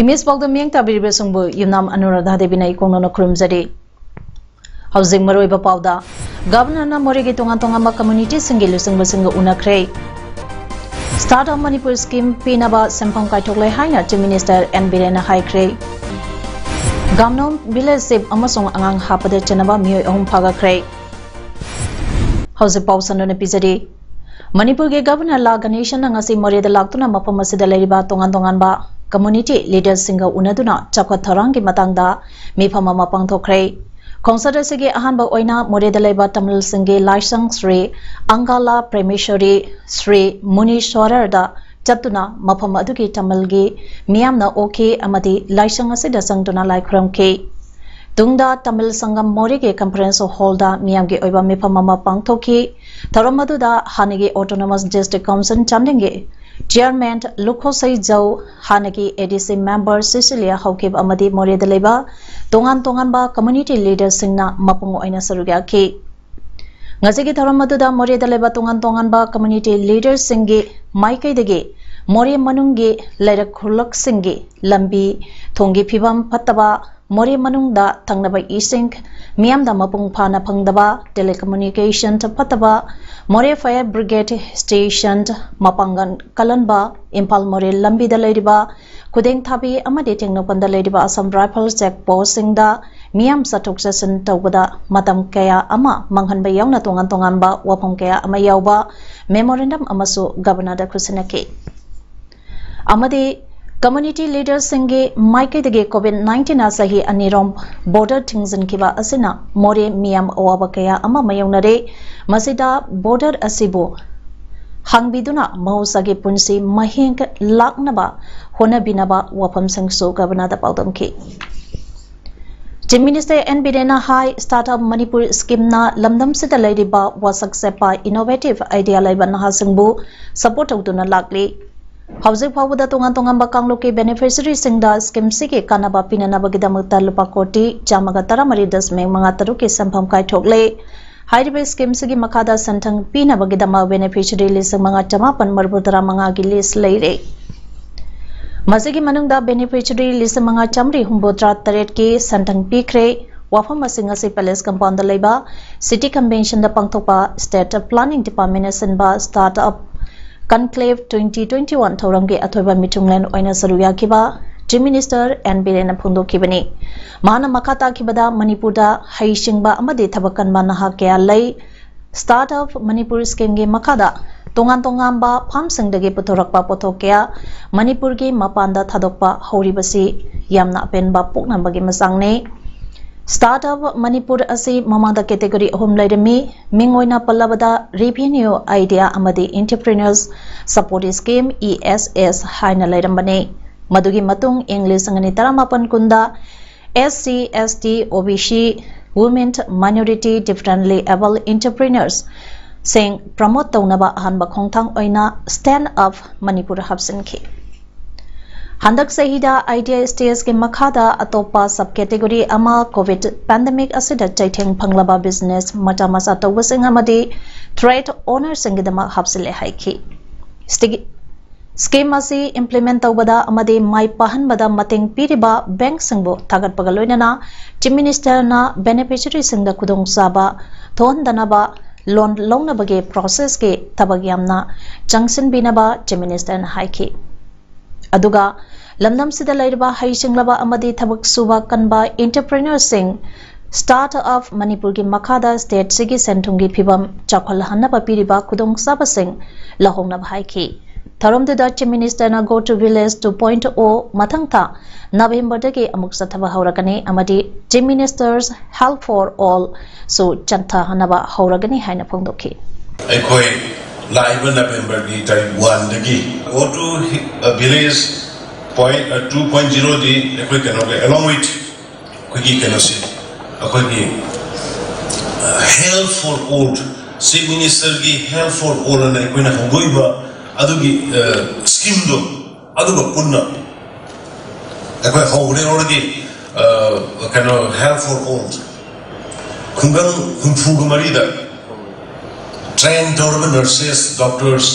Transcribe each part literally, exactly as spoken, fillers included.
Image ꯄꯥꯎꯗ ꯃꯤꯠꯌꯦꯡ ꯇꯥꯕꯤꯔꯤꯕꯁꯤꯡꯕꯨ ꯌꯨꯝꯅꯥꯝ ꯑꯅꯨꯔꯥꯙꯥ ꯗꯦꯕꯤꯅ ꯏꯀꯣꯛꯅꯅ ꯈꯨꯔꯨꯝꯖꯔꯤ꯫ ꯍꯧꯖꯤꯛ ꯃꯔꯨꯑꯣꯏꯕ ꯄꯥꯎꯗ, ꯒꯚꯔꯅꯔꯅ ꯃꯣꯔꯦꯒꯤ ꯇꯣꯉꯥꯟ ꯇꯣꯉꯥꯟꯕ ꯀꯝꯃ꯭ꯌꯨꯅꯤꯇꯤꯁꯤꯡꯒꯤ ꯂꯨꯆꯤꯡꯕꯁꯤꯡꯒ ꯎꯅꯈ꯭ꯔꯦ꯫ Start-up Manipur scheme ꯄꯤꯅꯕ ꯁꯦꯟꯐꯝ ꯀꯥꯏꯊꯣꯛꯂꯦ ꯍꯥꯏꯅ Chief Minister ꯑꯦꯟ ꯕꯤꯔꯦꯟꯅ ꯍꯥꯏꯈ꯭ꯔꯦ꯫ ꯒꯥꯝꯅꯣꯝ village chief ꯑꯃꯁꯨꯡ ꯑꯉꯥꯡ ꯍꯥꯞꯄꯗ ꯆꯦꯟꯅꯕ ꯃꯤꯑꯣꯏ ꯑꯍꯨꯝ ꯐꯥꯒꯠꯈ꯭ꯔꯦ꯫ ꯍꯧꯖꯤꯛ ꯄꯥꯎ ꯁꯟꯗꯣꯛꯅ ꯄꯤꯖꯔꯤ꯫ ꯃꯅꯤꯄꯨꯔꯒꯤ ꯒꯚꯔꯅꯔ ꯂꯥ ꯒꯅꯦꯁꯟꯅ ꯉꯁꯤ ꯃꯣꯔꯦꯗ ꯂꯥꯛꯇꯨꯅ ꯃꯐꯝ ꯑꯁꯤꯗ ꯂꯩꯔꯤꯕ ꯇꯣꯉꯥꯟ ꯇꯣꯉꯥꯟꯕ ꯀꯝꯃ꯭ꯌꯨꯅꯤꯇꯤ ꯂꯤꯗꯔꯁꯤꯡꯒ ꯎꯅꯗꯨꯅ ꯆꯥꯎꯈꯠ ꯊꯧꯔꯥꯡꯒꯤ ꯃꯇꯥꯡꯗ ꯃꯤꯐꯝ ꯑꯃ ꯄꯥꯡꯊꯣꯛꯈ꯭ꯔꯦ꯫ ꯈꯣꯡꯆꯠ ꯑꯁꯤꯒꯤ ꯑꯍꯥꯟꯕ ꯑꯣꯏꯅ ꯃꯣꯔꯦꯗ ꯂꯩꯕ ꯇꯥꯃꯤꯜꯁꯤꯡꯒꯤ ꯂꯥꯏꯁꯪ ꯁ꯭ꯔꯤ ꯑꯪꯒꯥꯂꯥ ꯄ꯭ꯔꯦꯃꯦꯁꯣꯔꯤ ꯁ꯭ꯔꯤ ꯃꯨꯅꯤꯁ꯭ꯋꯔꯔꯗ ꯆꯠꯇꯨꯅ ꯃꯐꯝ ꯑꯗꯨꯒꯤ ꯇꯥꯃꯤꯜꯒꯤ ꯃꯤꯌꯥꯝꯅ ꯑꯣꯛꯈꯤ ꯑꯃꯗꯤ ꯂꯥꯏꯁꯪ ꯑꯁꯤꯗ ꯆꯪꯗꯨꯅ ꯂꯥꯏ ꯈꯨꯔꯨꯝꯈꯤ꯫ ꯇꯨꯡꯗ ꯇꯥꯃꯤꯜ ꯁꯪꯒꯝ ꯃꯣꯔꯦꯒꯤ conference hall-ꯗ ꯃꯤꯌꯥꯝꯒꯤ ꯑꯣꯏꯕ ꯃꯤꯐꯝ ꯑꯃ ꯄꯥꯡꯊꯣꯛꯈꯤ꯫ ꯊꯧꯔꯝ ꯑꯗꯨꯗ ꯍꯥꯟꯅꯒꯤ Autonomous District Council ꯆꯥꯟꯗꯦꯜꯒꯤ chairman ꯂꯨꯈꯣꯁꯩ ꯖꯧ, ꯍꯥꯟꯅꯒꯤ ꯑꯦ ꯗꯤ ꯁꯤ member ꯁꯤꯁꯤꯂꯤꯌꯥ ꯍꯧꯈꯤꯕ ꯑꯃꯗꯤ ꯃꯣꯔꯦꯗ ꯂꯩꯕ ꯇꯣꯉꯥꯟ ꯇꯣꯉꯥꯟꯕ community leader-ꯁꯤꯡꯅ ꯃꯄꯨꯡ ꯑꯣꯏꯅ ꯁꯔꯨꯛ ꯌꯥꯈꯤ꯫ ꯉꯁꯤꯒꯤ ꯊꯧꯔꯝ ꯑꯗꯨꯗ ꯃꯣꯔꯦꯗ ꯂꯩꯕ ꯇꯣꯉꯥꯟ ꯇꯣꯉꯥꯟꯕ community leader-ꯁꯤꯡꯒꯤ ꯃꯥꯏꯀꯩꯗꯒꯤ ꯃꯣꯔꯦ ꯃꯅꯨꯡꯒꯤ ꯂꯩꯔꯛ ꯈꯨꯜꯂꯛꯁꯤꯡꯒꯤ ꯂꯝꯕꯤ ꯊꯣꯡꯒꯤ ꯐꯤꯕꯝ ꯐꯠꯇꯕ, ꯃꯣꯔꯦ ꯃꯅꯨꯡꯗ ꯊꯛꯅꯕ ꯏꯁꯤꯡ ꯃꯤꯌꯥꯝꯗ ꯃꯄꯨꯡ ꯐꯥꯅ ꯐꯪꯗꯕ, telecommunication ꯐꯠꯇꯕ, ꯃꯣꯔꯦ fire brigade station ꯃꯄꯥꯡꯒꯜ ꯀꯜꯍꯟꯕ, ꯏꯝꯐꯥꯜ ꯃꯣꯔꯦ ꯂꯝꯕꯤꯗ ꯂꯩꯔꯤꯕ ꯈꯨꯗꯦꯡꯊꯥꯕꯤ ꯑꯃꯗꯤ ꯇꯦꯡꯅꯧꯄꯜꯗ ꯂꯩꯔꯤꯕ Assam Rifle check post-ꯁꯤꯡꯗ ꯃꯤꯌꯥꯝ ꯆꯠꯊꯣꯛ ꯆꯠꯁꯤꯟ ꯇꯧꯕꯗ ꯃꯇꯝ ꯀꯌꯥ ꯑꯃ ꯃꯥꯡꯍꯟꯕ ꯌꯥꯎꯅ ꯇꯣꯉꯥꯟ ꯇꯣꯉꯥꯟꯕ ꯋꯥꯐꯝ ꯀꯌꯥ ꯑꯃ ꯌꯥꯎꯕ memorandum ꯑꯃꯁꯨ ꯒꯚꯔꯅꯔꯗ ꯈꯨꯠꯁꯤꯟꯅꯈꯤ꯫ ꯑꯃꯗꯤ community leader-ꯁꯤꯡꯒꯤ ꯃꯥꯏꯀꯩꯗꯒꯤ COVID nineteen-ꯅ ꯆꯍꯤ ꯑꯅꯤꯔꯣꯝ border ꯊꯤꯡꯖꯤꯟꯈꯤꯕ ꯑꯁꯤꯅ ꯃꯣꯔꯦ ꯃꯤꯌꯥꯝ ꯑꯋꯥꯕ ꯀꯌꯥ ꯑꯃ ꯃꯥꯌꯣꯛꯅꯔꯦ꯫ ꯃꯁꯤꯗ border ꯑꯁꯤꯕꯨ ꯍꯥꯡꯕꯤꯗꯨꯅ ꯃꯍꯧꯁꯥꯒꯤ ꯄꯨꯟꯁꯤ ꯃꯍꯤꯡ ꯂꯥꯛꯅꯕ ꯍꯣꯠꯅꯕꯤꯅꯕ ꯋꯥꯐꯝꯁꯤꯡꯁꯨ ꯒꯕꯔꯅꯔꯗ ꯄꯥꯎꯗꯝꯈꯤ꯫ Chief Minister N Biren ꯅ ꯍꯥꯏ, Start Up Manipur Scheme ꯅ ꯂꯝꯗꯝꯁꯤꯗ ꯂꯩꯔꯤꯕ ꯋꯥꯁꯛ ꯆꯠꯄ innovative idea ꯂꯩꯕ ꯅꯍꯥꯁꯤꯡꯕꯨ support ꯇꯧꯗꯨꯅ ꯂꯥꯛꯂꯤ꯫ ꯍꯧꯖꯤꯛ ꯐꯥꯎꯕꯗ ꯇꯣꯉꯥꯟ ꯇꯣꯉꯥꯟꯕ ꯀꯥꯡꯂꯨꯞꯀꯤ beneficiary ꯁꯤꯡꯗ scheme ꯁꯤꯒꯤ ꯀꯥꯟꯅꯕ ꯄꯤꯅꯅꯕꯒꯤꯗꯃꯛꯇ ꯂꯨꯄꯥ ꯀꯣꯇꯤ ꯆꯥꯝꯃꯒ ꯇꯔꯥꯃꯔꯤ ꯗꯁꯃꯤꯛ ꯃꯉꯥ ꯇꯔꯨꯛꯀꯤ ꯁꯦꯟꯐꯝ ꯀꯥꯏꯊꯣꯛꯂꯦ꯫ ꯍꯥꯏꯔꯤꯕ scheme ꯁꯤꯒꯤ ꯃꯈꯥꯗ ꯁꯦꯟꯊꯪ ꯄꯤꯅꯕꯒꯤꯗꯃꯛ beneficiary ꯂꯤꯁꯤꯡ ꯃꯉꯥ ꯆꯃꯥꯄꯟ ꯃꯔꯤꯐꯨ ꯇꯔꯥ ꯃꯉꯥꯒꯤ list ꯂꯩꯔꯦ꯫ ꯃꯁꯤꯒꯤ ꯃꯅꯨꯡꯗ beneficiary ꯂꯤꯁꯤꯡ ꯃꯉꯥ ꯆꯥꯃꯔꯤ ꯍꯨꯝꯐꯨꯇꯔꯥ ꯇꯔꯦꯠꯀꯤ ꯁꯦꯟꯊꯪ ꯄꯤꯈ꯭ꯔꯦ꯫ ꯋꯥꯐꯝ ꯑꯁꯤ ꯉꯁꯤ Palace Compound ꯗ ꯂꯩꯕ City Convention ꯗ ꯄꯥꯡꯊꯣꯛꯄ State Planning Department ꯅ ꯁꯤꯟꯕ Start Up Conclave twenty twenty-one ꯊꯧꯔꯝꯒꯤ ꯑꯊꯣꯏꯕ ꯃꯤꯊꯨꯡꯂꯦꯟ ꯑꯣꯏꯅ ꯁꯔꯨꯛ ꯌꯥꯈꯤꯕ Chief Minister N Biren ꯅ ꯐꯣꯡꯗꯣꯛꯈꯤꯕꯅꯤ꯫ ꯃꯍꯥꯛꯅ ꯃꯈꯥ ꯇꯥꯈꯤꯕꯗ, ꯃꯅꯤꯄꯨꯔꯗ ꯍꯩꯁꯤꯡꯕ ꯑꯃꯗꯤ ꯊꯕꯛ ꯀꯟꯕ ꯅꯍꯥ ꯀꯌꯥ ꯂꯩ꯫ Start Up Manipur Scheme ꯒꯤ ꯃꯈꯥꯗ ꯇꯣꯉꯥꯟ ꯇꯣꯉꯥꯟꯕ farm ꯁꯤꯡꯗꯒꯤ ꯄꯨꯊꯣꯔꯛꯄ ꯄꯣꯠꯊꯣꯛ ꯀꯌꯥ ꯃꯅꯤꯄꯨꯔꯒꯤ ꯃꯄꯥꯟꯗ ꯊꯥꯗꯣꯛꯄ ꯍꯧꯔꯤꯕꯁꯤ ꯌꯥꯝꯅ ꯑꯄꯦꯟꯕ ꯄꯣꯛꯅꯕꯒꯤ ꯃꯆꯥꯛꯅꯤ꯫ Start Up Manipur ꯑꯁꯤ ꯃꯃꯥꯡꯗ category ꯑꯍꯨꯝ ꯂꯩꯔꯝꯃꯤ꯫ ꯃꯤꯡ ꯑꯣꯏꯅ ꯄꯜꯂꯕꯗ Revenue, Idea ꯑꯃꯗꯤ Entrepreneurs Support Scheme, E S S ꯍꯥꯏꯅ ꯂꯩꯔꯝꯕꯅꯤ꯫ ꯃꯗꯨꯒꯤ ꯃꯇꯨꯡ ꯏꯪ ꯂꯤꯁꯤꯡ ꯑꯅꯤ ꯇꯔꯥꯃꯥꯄꯟ ꯀꯨꯟꯗ S C, S T, O B C, Women, Minority, Differently Abled Entrepreneurs ꯁꯤꯡ promote ꯇꯧꯅꯕ ꯑꯍꯥꯟꯕ ꯈꯣꯡꯊꯥꯡ ꯑꯣꯏꯅ Stand Up Manipur ꯍꯥꯞꯆꯤꯟꯈꯤ꯫ ꯍꯟꯗꯛ ꯆꯍꯤꯗ Idea Stage ꯀꯤ ꯃꯈꯥꯗ ꯑꯇꯣꯞꯄ sub category ꯑꯃ COVID pandemic ꯑꯁꯤꯗ ꯆꯩꯊꯦꯡ ꯐꯪꯂꯕ business ꯃꯆꯥ ꯃꯆꯥ ꯇꯧꯕꯁꯤꯡ ꯑꯃꯗꯤ trade owner ꯁꯤꯡꯒꯤꯗꯃꯛ ꯍꯥꯞꯆꯤꯜꯂꯦ ꯍꯥꯏꯈꯤ꯫ Stage Scheme ꯑꯁꯤ implement ꯇꯧꯕꯗ ꯑꯃꯗꯤ ꯃꯥꯏ ꯄꯥꯛꯍꯟꯕꯗ ꯃꯇꯦꯡ ꯄꯤꯔꯤꯕ bank ꯁꯤꯡꯕꯨ ꯊꯥꯒꯠꯄꯒ ꯂꯣꯏꯅꯅ Chief Minister ꯅ beneficiary ꯁꯤꯡꯗ ꯈꯨꯗꯣꯡꯆꯥꯕ ꯊꯣꯛꯍꯟꯗꯅꯕ loan ꯂꯧꯅꯕꯒꯤ process ꯀꯤ ꯊꯕꯛ ꯌꯥꯝꯅ ꯆꯪꯁꯤꯟꯕꯤꯅꯕ Chief Minister ꯅ ꯍꯥꯏꯈꯤ꯫ ꯑꯗꯨꯒ ꯂꯝꯗꯝꯁꯤꯗ ꯂꯩꯔꯤꯕ ꯍꯩꯁꯤꯡꯂꯕ ꯑꯃꯗꯤ ꯊꯕꯛ ꯁꯨꯕ ꯀꯟꯕ entrepreneur ꯁꯤꯡ Start Up Manipur ꯒꯤ ꯃꯈꯥꯗ state ꯁꯤꯒꯤ ꯁꯦꯟ ꯊꯨꯝꯒꯤ ꯐꯤꯕꯝ ꯆꯥꯎꯈꯠꯍꯟꯅꯕ ꯄꯤꯔꯤꯕ ꯈꯨꯗꯣꯡꯆꯥꯕꯁꯤꯡ ꯂꯧꯍꯧꯅꯕ ꯍꯥꯏꯈꯤ꯫ ꯊꯧꯔꯝꯗꯨꯗ Chief Minister ꯅ Go to Village two point O ꯃꯊꯪ ꯊꯥ November ꯗꯒꯤ ꯑꯃꯨꯛ ꯆꯠꯊꯕ ꯍꯧꯔꯒꯅꯤ ꯑꯃꯗꯤ Chief Minister's Help for All ꯁꯨ ꯆꯠꯊꯍꯟꯅꯕ ꯍꯧꯔꯒꯅꯤ ꯍꯥꯏꯅ ꯐꯣꯡꯗꯣꯛꯈꯤ꯫ ꯑꯩꯈꯣꯏ ꯂꯥꯛꯏꯕ ꯅꯕꯦꯝꯕꯔꯒꯤ ꯇꯥꯔꯤꯛ ꯋꯥꯟꯗꯒꯤ Go to Village point two point zero ꯗꯤ ꯑꯩꯈꯣꯏ ꯀꯩꯅꯣꯒꯤ along with ꯑꯩꯈꯣꯏꯒꯤ ꯀꯩꯅꯣꯁꯤ, ꯑꯩꯈꯣꯏꯒꯤ Health for All, Chief Minister ꯒꯤ Health for All ꯑꯅ ꯑꯩꯈꯣꯏꯅ ꯍꯧꯗꯣꯛꯏꯕ ꯑꯗꯨꯒꯤ ꯁ꯭ꯀꯤꯝꯗꯣ, ꯑꯗꯨꯒ ꯄꯨꯟꯅ ꯑꯩꯈꯣꯏ ꯍꯧꯈ꯭ꯔꯦ already꯫ ꯀꯩꯅꯣ, Health for All, ꯈꯨꯡꯒꯪ ꯍꯨꯝꯐꯨꯒ ꯃꯔꯤꯗ train ꯇꯧꯔꯕ nurses, doctors,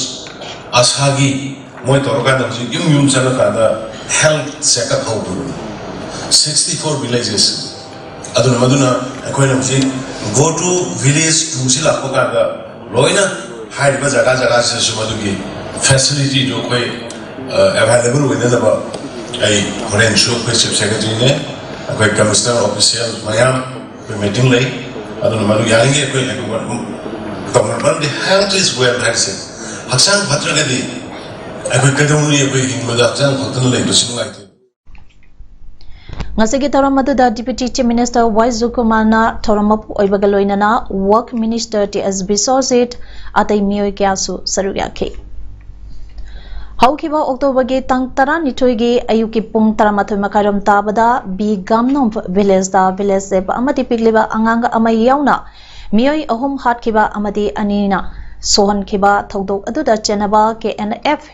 ꯑꯁꯥꯒꯤ, ꯃꯣꯏ ꯇꯧꯔꯀꯥꯟꯗ ꯍꯧꯖꯤꯛ ꯌꯨꯝ ꯌꯨꯝ ꯆꯠꯂꯀꯥꯟꯗ health checkup ꯍꯧꯗꯣꯏꯅꯤ꯫ Sixty four villages꯫ ꯑꯗꯨꯅ ꯃꯗꯨꯅ ꯑꯩꯈꯣꯏꯅ ꯍꯧꯖꯤꯛ Go to Village two ꯁꯤ ꯂꯥꯛꯄ ꯀꯥꯟꯗ ꯂꯣꯏꯅ ꯍꯥꯏꯔꯤꯕ ꯖꯒꯥ ꯖꯒꯥꯁꯤꯗꯁꯨ ꯃꯗꯨꯒꯤ facility ꯗꯨ ꯑꯩꯈꯣꯏ available ꯑꯣꯏꯅꯅꯕ ꯑꯩ ꯍꯣꯔꯦꯟꯁꯨ ꯑꯩꯈꯣꯏ Chief Secretary ꯅꯦ, ꯑꯩꯈꯣꯏ Commissioner official ꯃꯌꯥꯝ ꯑꯩꯈꯣꯏ meeting ꯂꯩ꯫ ꯑꯗꯨꯅ ꯃꯗꯨ ꯌꯥꯔꯤꯉꯩ ꯑꯩꯈꯣꯏ ꯇꯧꯅꯕ, ꯃꯔꯝꯗꯤ health is wealth ꯍꯥꯏꯔꯤꯁꯦ, ꯍꯛꯆꯥꯡ ꯐꯠꯇ꯭ꯔꯒꯗꯤ ꯑꯩꯈꯣꯏ ꯀꯩꯗꯧꯅꯤ? ꯑꯩꯈꯣꯏ ꯍꯤꯡꯕꯗ ꯍꯛꯆꯥꯡ ꯐꯠꯇꯅ ꯂꯩꯕꯁꯤ ꯅꯨꯡꯉꯥꯏꯇꯦ꯫ ꯉꯁꯤꯒꯤ ꯊꯧꯔꯝ ꯑꯗꯨꯗ Deputy Chief Minister ꯋꯥꯏ ꯖꯨꯀꯨꯃꯥꯔꯅ ꯊꯧꯔꯝ ꯃꯄꯨ ꯑꯣꯏꯕꯒ ꯂꯣꯏꯅꯅ Work Minister ꯇꯤ ꯑꯦꯁ ꯕꯤꯁ꯭ꯋꯖꯤꯠ, ꯑꯇꯩ ꯃꯤꯑꯣꯏ ꯀꯌꯥꯁꯨ ꯁꯔꯨꯛ ꯌꯥꯈꯤ꯫ ꯍꯧꯈꯤꯕ ꯑꯣꯛꯇꯣꯕꯔꯒꯤ ꯇꯥꯡ ꯇꯔꯥꯅꯤꯊꯣꯏꯒꯤ ꯑꯌꯨꯛꯀꯤ ꯄꯨꯡ ꯇꯔꯥꯃꯥꯊꯣꯏ ꯃꯈꯥꯏꯔꯣꯝ ꯇꯥꯕꯗ ꯕꯤ ꯒꯥꯝꯅꯣꯝ ꯚꯤꯂꯦꯖꯇ ꯚꯤꯂꯦꯖ ꯆꯦꯞ ꯑꯃꯗꯤ ꯄꯤꯛꯂꯤꯕ ꯑꯉꯥꯡ ꯑꯃ ꯌꯥꯎꯅ ꯃꯤꯑꯣꯏ ꯑꯍꯨꯝ ꯍꯥꯠꯈꯤꯕ ꯑꯃꯗꯤ ꯑꯅꯤꯅ ꯁꯣꯛꯍꯟꯈꯤꯕ ꯊꯧꯗꯣꯛ ꯑꯗꯨꯗ ꯆꯦꯟꯅꯕ ꯀꯦ ꯑꯦꯟ ꯑꯦꯐ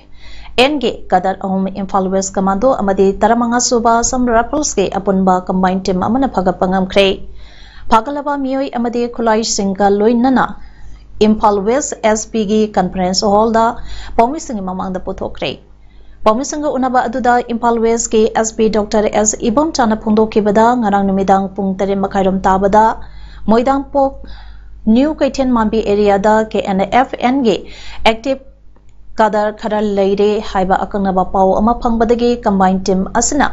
ꯑꯦꯟꯒꯤ ꯀꯥꯗꯔ ꯑꯍꯨꯝ, ꯏꯝꯐꯥꯜ ꯋꯦꯁ ꯀꯃꯥꯟꯗꯣ ꯑꯃꯗꯤ ꯇꯔꯥꯃꯉꯥ ꯁꯨꯕ ꯑꯁꯥꯝ ꯔꯥꯏꯐꯜꯁꯀꯤ ꯑꯄꯨꯟꯕ combined team ꯑꯃꯅ ꯐꯒꯠꯄ ꯉꯝꯈ꯭ꯔꯦ꯫ ꯐꯥꯒꯠꯂꯕ ꯃꯤꯑꯣꯏ ꯑꯃꯗꯤ ꯈꯨꯠꯂꯥꯏꯁꯤꯡꯒ ꯂꯣꯏꯅꯅ ꯏꯝꯐꯥꯜ ꯋꯦꯁ ꯑꯦꯁ ꯄꯤꯒꯤ conference hall ꯗ ꯄꯥꯎꯃꯤꯁꯤꯡꯒꯤ ꯃꯃꯥꯡꯗ ꯄꯨꯊꯣꯛꯈ꯭ꯔꯦ꯫ ꯄꯥꯎꯃꯤꯁꯤꯡꯒ ꯎꯅꯕ ꯑꯗꯨꯗ ꯏꯝꯐꯥꯜ ꯋꯦꯁꯀꯤ ꯑꯦꯁ ꯄꯤ ꯗꯣꯛꯇꯔ ꯑꯦꯁ ꯏꯕꯣꯝꯆꯥꯅ ꯐꯣꯡꯗꯣꯛꯈꯤꯕꯗ ꯉꯔꯥꯡ ꯅꯨꯃꯤꯗꯥꯡ ꯄꯨꯡ ꯇꯔꯦꯠ ꯃꯈꯥꯏꯔꯣꯝ ꯇꯥꯕꯗ ꯃꯣꯏꯗꯥꯡꯄꯣꯛ ꯅ꯭ꯌꯨ ꯀꯩꯊꯦꯜ ꯃꯥꯟꯕꯤ ꯑꯦꯔꯤꯌꯥꯗ ꯀꯦ ꯑꯦꯟ ꯑꯦꯐ ꯑꯦꯟꯒꯤ active ꯀꯥꯗꯔ ꯈꯔ ꯂꯩꯔꯦ ꯍꯥꯏꯕ ꯑꯀꯛꯅꯕ ꯄꯥꯎ ꯑꯃ ꯐꯪꯕꯗꯒꯤ combined team ꯑꯁꯤꯅ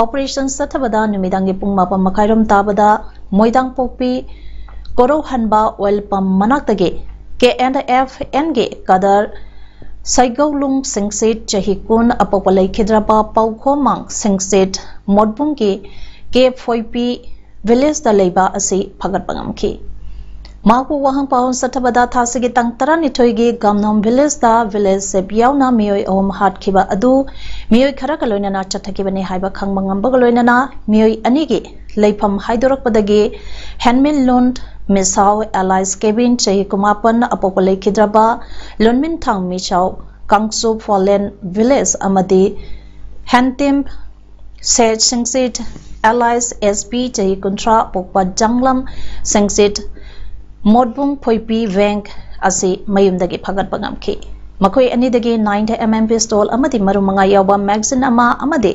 operation ꯆꯠꯊꯕꯗ ꯅꯨꯃꯤꯗꯥꯡꯒꯤ ꯄꯨꯡ ꯃꯥꯄꯟ ꯃꯈꯥꯏꯔꯣꯝ ꯇꯥꯕꯗ ꯃꯣꯏꯗꯥꯡꯄꯣꯛꯄꯤ ꯀꯣꯔꯧꯍꯟꯕ oil pump ꯃꯅꯥꯛꯇꯒꯤ ꯀꯦ ꯑꯦꯟ ꯑꯦꯐ ꯑꯦꯟꯒꯤ ꯀꯥꯗꯔ ꯁꯩꯒꯧꯂꯨꯡ ꯁꯤꯡꯁꯤꯠ ꯆꯍꯤ ꯀꯨꯟ ꯑꯄꯣꯛꯄ ꯂꯩꯈꯤꯗ꯭ꯔꯕ ꯄꯥꯎꯈꯣꯝꯃꯥꯡ ꯁꯤꯡꯁꯤꯠ ꯃꯣꯠꯕꯨꯡꯒꯤ ꯀꯦ ꯐꯣꯏꯄꯤ ꯚꯤꯂꯦꯖꯇ ꯂꯩꯕ ꯑꯁꯤ ꯐꯒꯠꯄ ꯉꯝꯈꯤ꯫ ꯃꯍꯥꯛꯄꯨ ꯋꯥꯍꯪ ꯄꯥꯎꯍꯪ ꯆꯠꯊꯕꯗ ꯊꯥꯁꯤꯒꯤ ꯇꯥꯡ ꯇꯔꯥꯅꯤꯊꯣꯏꯒꯤ ꯒꯥꯝꯅꯣꯝ ꯚꯤꯂꯦꯖꯇ ꯚꯤꯂꯦꯖ ꯆꯤꯐ ꯌꯥꯎꯅ ꯃꯤꯑꯣꯏ ꯑꯍꯨꯝ ꯍꯥꯠꯈꯤꯕ ꯑꯗꯨ ꯃꯤꯑꯣꯏ ꯈꯔꯒ ꯂꯣꯏꯅꯅ ꯆꯠꯊꯈꯤꯕꯅꯤ ꯍꯥꯏꯕ ꯈꯪꯕ ꯉꯝꯕꯒ ꯂꯣꯏꯅꯅ ꯃꯤꯑꯣꯏ ꯑꯅꯤꯒꯤ ꯂꯩꯐꯝ ꯍꯥꯏꯗꯣꯔꯛꯄꯗꯒꯤ ꯍꯦꯟꯃꯤꯟ ꯂꯨꯟ ꯃꯤꯁꯥꯎ ꯑꯦꯂꯥꯏꯁ ꯀꯦꯕꯤꯟ ꯆꯍꯤ ꯀꯨꯟꯃꯥꯄꯟ ꯑꯄꯣꯛꯄ ꯂꯩꯈꯤꯗ꯭ꯔꯕ ꯂꯨꯟꯃꯤꯟ ꯊꯥꯡ ꯃꯤꯁꯥꯎ ꯀꯥꯡꯁꯨ ꯐꯣꯂꯦꯟ ꯚꯤꯂꯦꯖ ꯑꯃꯗꯤ ꯍꯦꯟꯇꯤꯝ ꯁꯦꯠ ꯁꯤꯡꯁꯤꯠ ꯑꯦꯂꯥꯏꯁ ꯑꯦꯁ ꯄꯤ ꯆꯍꯤ ꯀꯨꯟꯊ꯭ꯔꯥ ꯄꯣꯛꯄ ꯖꯪꯂꯝ ꯁꯤꯡꯁꯤꯠ ꯃꯣꯠꯕꯨꯡ ꯐꯣꯏꯄꯤ ꯋꯦꯡ ꯑꯁꯤ ꯃꯌꯨꯝꯗꯒꯤ ꯐꯥꯒꯠꯄ ꯉꯝꯈꯤ꯫ ꯃꯈꯣꯏ ꯑꯅꯤꯗꯒꯤ ꯅꯥꯏꯟ ꯑꯦꯝ ꯑꯦꯝ ꯄꯤꯁꯇꯣꯜ ꯑꯃꯗꯤ ꯃꯔꯨ ꯃꯉꯥ ꯌꯥꯎꯕ ꯃꯦꯒꯥꯖꯤꯟ ꯑꯃ ꯑꯃꯗꯤ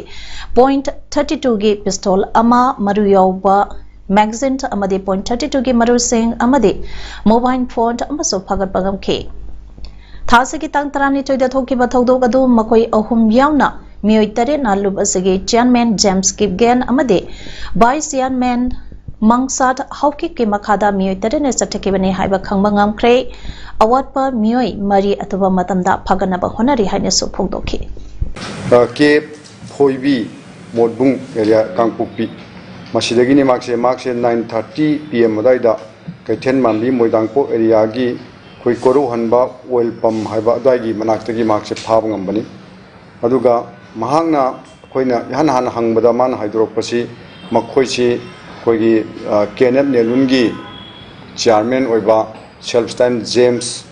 ꯄꯣꯏꯟꯠ ꯊꯥꯔꯇꯤ ꯇꯨꯒꯤ ꯄꯤꯁꯇꯣꯜ ꯑꯃ ꯃꯔꯨ ꯌꯥꯎꯕ ꯃꯦꯒꯥꯖꯤꯟ ꯑꯃꯗꯤ ꯄꯣꯏꯟꯠ ꯊꯥꯔꯇꯤ ꯇꯨꯒꯤ ꯃꯔꯨꯁꯤꯡ ꯑꯃꯗꯤ ꯃꯣꯕꯥꯏꯜ ꯐꯣꯟ ꯑꯃꯁꯨ ꯐꯥꯒꯠꯄ ꯉꯝꯈꯤ꯫ ꯊꯥꯁꯤꯒꯤ ꯇꯥꯡ ꯇꯔꯥꯅꯤꯊꯣꯏꯗ ꯊꯣꯛꯈꯤꯕ ꯊꯧꯗꯣꯛ ꯑꯗꯨ ꯃꯈꯣꯏ ꯑꯍꯨꯝ ꯌꯥꯎꯅ ꯃꯤꯑꯣꯏ ꯇꯔꯦꯠꯅ ꯂꯨꯞ ꯑꯁꯤꯒꯤ ꯆꯤꯌꯥꯔꯃꯦꯟ ꯖꯦꯝꯁ ꯀꯤꯞꯒꯦꯟ ꯑꯃꯗꯤ ꯚꯥꯏꯁ ꯆꯤꯌꯥꯔꯃꯦꯟ ꯃꯪꯁꯥꯠ ꯍꯥꯎꯀꯤꯞꯀꯤ ꯃꯈꯥꯗ ꯃꯤꯑꯣꯏ ꯇꯔꯦꯠꯅ ꯆꯠꯊꯈꯤꯕꯅꯤ ꯍꯥꯏꯕ ꯈꯪꯕ ꯉꯝꯈ꯭ꯔꯦ꯫ ꯑꯋꯥꯠꯄ ꯃꯤꯑꯣꯏ ꯃꯔꯤ ꯑꯊꯨꯕ ꯃꯇꯝꯗ ꯐꯥꯒꯠꯅꯕ ꯍꯣꯠꯅꯔꯤ ꯍꯥꯏꯅꯁꯨ ꯐꯣꯡꯗꯣꯛꯈꯤ꯫ ꯑ, ꯀꯦ ꯐꯣꯏꯕꯤ, ꯃꯣꯠꯕꯨꯡ ꯑꯦꯔꯤꯌꯥ, ꯀꯥꯡꯄꯣꯛꯄꯤ꯫ ꯃꯁꯤꯗꯒꯤꯅꯤ ꯃꯍꯥꯛꯁꯦ, ꯃꯍꯥꯛꯁꯦ ꯅꯥꯏꯟ ꯊꯥꯔꯇꯤ ꯄꯤ ꯑꯦꯝ ꯑꯗꯨꯋꯥꯏꯗ ꯀꯩꯊꯦꯜ ꯃꯥꯟꯕꯤ ꯃꯣꯏꯗꯥꯡꯄꯣꯛ ꯑꯦꯔꯤꯌꯥꯒꯤ ꯑꯩꯈꯣꯏ ꯀꯣꯔꯧꯍꯟꯕ ꯑꯣꯏꯜ ꯄꯝ ꯍꯥꯏꯕ ꯑꯗꯨꯋꯥꯏꯒꯤ ꯃꯅꯥꯛꯇꯒꯤ ꯃꯍꯥꯛꯁꯦ ꯐꯥꯕ ꯉꯝꯕꯅꯤ꯫ ꯑꯗꯨꯒ ꯃꯍꯥꯛꯅ, ꯑꯩꯈꯣꯏꯅ ꯏꯍꯥꯟ ꯍꯥꯟꯅ ꯍꯪꯕꯗ ꯃꯥꯅ ꯍꯥꯏꯗꯣꯔꯛꯄꯁꯤ ꯃꯈꯣꯏꯁꯤ ꯑꯩꯈꯣꯏꯒꯤ, ꯑ, ꯀꯦ ꯑꯦꯟ ꯑꯦꯐ ꯅꯦꯂꯨꯟꯒꯤ ꯆꯤꯌꯥꯔꯃꯦꯟ ꯑꯣꯏꯕ ꯁꯦꯜꯐ ꯁ꯭ꯇꯥꯏꯜ ꯖꯦꯝꯁ,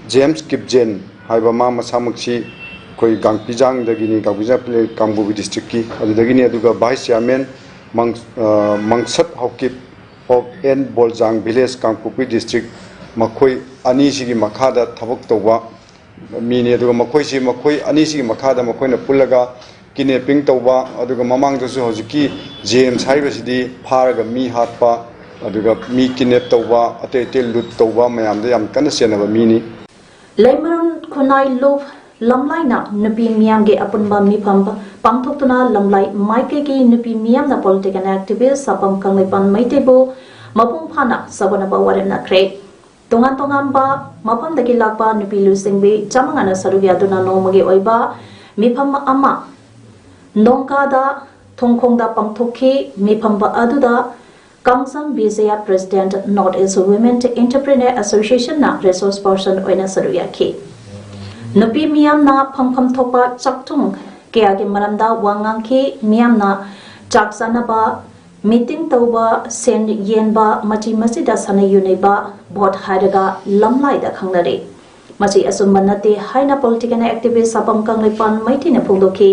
ꯖꯦꯝꯁ ꯀꯤꯞꯖꯦꯟ ꯍꯥꯏꯕ ꯃꯥ ꯃꯁꯥꯃꯛꯁꯤ ꯑꯩꯈꯣꯏ ꯒꯥꯡꯄꯤꯖꯥꯡꯗꯒꯤꯅꯤ, ꯒꯥꯡꯄꯤꯖꯥꯡ ꯀꯥꯡꯄꯣꯛꯄꯤ ꯗꯤꯁꯇ꯭ꯔꯤꯛꯀꯤ ꯑꯗꯨꯗꯒꯤꯅꯤ꯫ ꯑꯗꯨꯒ ꯚꯥꯏꯁ ꯆꯤꯌꯥꯔꯃꯦꯟ ꯃꯪ-, ꯑ, Mangsat Haokip of N Boljang village, Kangpokpi district, ꯃꯈꯣꯏ ꯑꯅꯤꯁꯤꯒꯤ ꯃꯈꯥꯗ ꯊꯕꯛ ꯇꯧꯕ ꯃꯤꯅꯤ꯫ ꯑꯗꯨꯒ ꯃꯈꯣꯏꯁꯤ, ꯃꯈꯣꯏ ꯑꯅꯤꯁꯤꯒꯤ ꯃꯈꯥꯗ ꯃꯈꯣꯏꯅ ꯄꯨꯜꯂꯒ ꯀꯤꯗꯅꯦꯄꯤꯡ ꯇꯧꯕ, ꯑꯗꯨꯒ ꯃꯃꯥꯡꯗꯁꯨ ꯍꯧꯖꯤꯛꯀꯤ ꯖꯦꯝꯁ ꯍꯥꯏꯔꯤꯕꯁꯤꯗꯤ ꯐꯥꯔꯒ ꯃꯤ ꯍꯥꯠꯄ, ꯑꯗꯨꯒ ꯃꯤ ꯀꯤꯗꯅꯦꯞ ꯇꯧꯕ, ꯑꯇꯩ ꯑꯇꯩ ꯂꯨꯠ ꯇꯧꯕ ꯃꯌꯥꯝꯗ ꯌꯥꯝ ꯀꯟꯅ ꯆꯦꯟꯅꯕ ꯃꯤꯅꯤ꯫ ꯂꯩꯃꯔꯨꯝ ꯈꯨꯟꯅꯥꯏ ꯂꯨꯞ ꯂꯝꯂꯥꯏꯅ ꯅꯨꯄꯤ ꯃꯤꯌꯥꯝꯒꯤ ꯑꯄꯨꯟꯕ ꯃꯤꯐꯝ ꯄꯥꯡꯊꯣꯛꯇꯨꯅ ꯂꯝꯂꯥꯏ ꯃꯥꯏꯀꯩꯒꯤ ꯅꯨꯄꯤ ꯃꯤꯌꯥꯝꯅ ꯄꯣꯂꯤꯇꯤꯀꯦꯜ ꯑꯦꯛꯇꯤꯚꯤꯁ ꯁꯥꯄꯝ ꯀꯪꯂꯩꯄꯥꯟ ꯃꯩꯇꯩꯕꯨ ꯃꯄꯨꯡ ꯐꯥꯅ ꯆꯥꯎꯈꯠꯅꯕ ꯋꯥꯔꯦꯞꯅꯈ꯭ꯔꯦ꯫ ꯇꯣꯉꯥꯟ ꯇꯣꯉꯥꯟꯕ ꯃꯐꯝꯗꯒꯤ ꯂꯥꯛꯄ ꯅꯨꯄꯤ ꯂꯨꯆꯤꯡꯕꯤ ꯆꯥꯃꯉꯥꯅ ꯁꯔꯨꯛ ꯌꯥꯗꯨꯅ ꯅꯣꯡꯃꯒꯤ ꯑꯣꯏꯕ ꯃꯤꯐꯝ ꯑꯃ ꯅꯣꯡꯀꯥꯗ ꯊꯣꯡꯈꯣꯡꯗ ꯄꯥꯡꯊꯣꯛꯈꯤ꯫ ꯃꯤꯐꯝ ꯑꯗꯨꯗ Kangjam Bijaya, President, North East Women Entrepreneur Association ꯅ resource person ꯑꯣꯏꯅ ꯁꯔꯨꯛ ꯌꯥꯈꯤ꯫ ꯅꯨꯄꯤ ꯃꯤꯌꯥꯝꯅ ꯐꯪꯐꯝ ꯊꯣꯛꯄ ꯆꯥꯛꯊꯨꯡ ꯀꯌꯥꯒꯤ ꯃꯔꯝꯗ ꯋꯥ ꯉꯥꯡꯈꯤ꯫ ꯃꯤꯌꯥꯝꯅ ꯆꯥꯛ ꯆꯥꯅꯕ, meeting ꯇꯧꯕ, ꯁꯦꯟ ꯌꯦꯟꯕ, ꯃꯆꯤ ꯃꯆꯤꯗ ꯁꯥꯟꯅ ꯌꯨꯅꯩꯕ, vote ꯍꯥꯏꯔꯒ ꯂꯝꯂꯥꯏꯗ ꯈꯪꯅꯔꯦ꯫ ꯃꯁꯤ ꯑꯆꯨꯝꯕ ꯅꯠꯇꯦ ꯍꯥꯏꯅ political activist ꯁꯥꯄꯝ ꯀꯪꯂꯩꯄꯥꯜ ꯃꯩꯇꯩꯅ ꯐꯣꯡꯗꯣꯛꯈꯤ꯫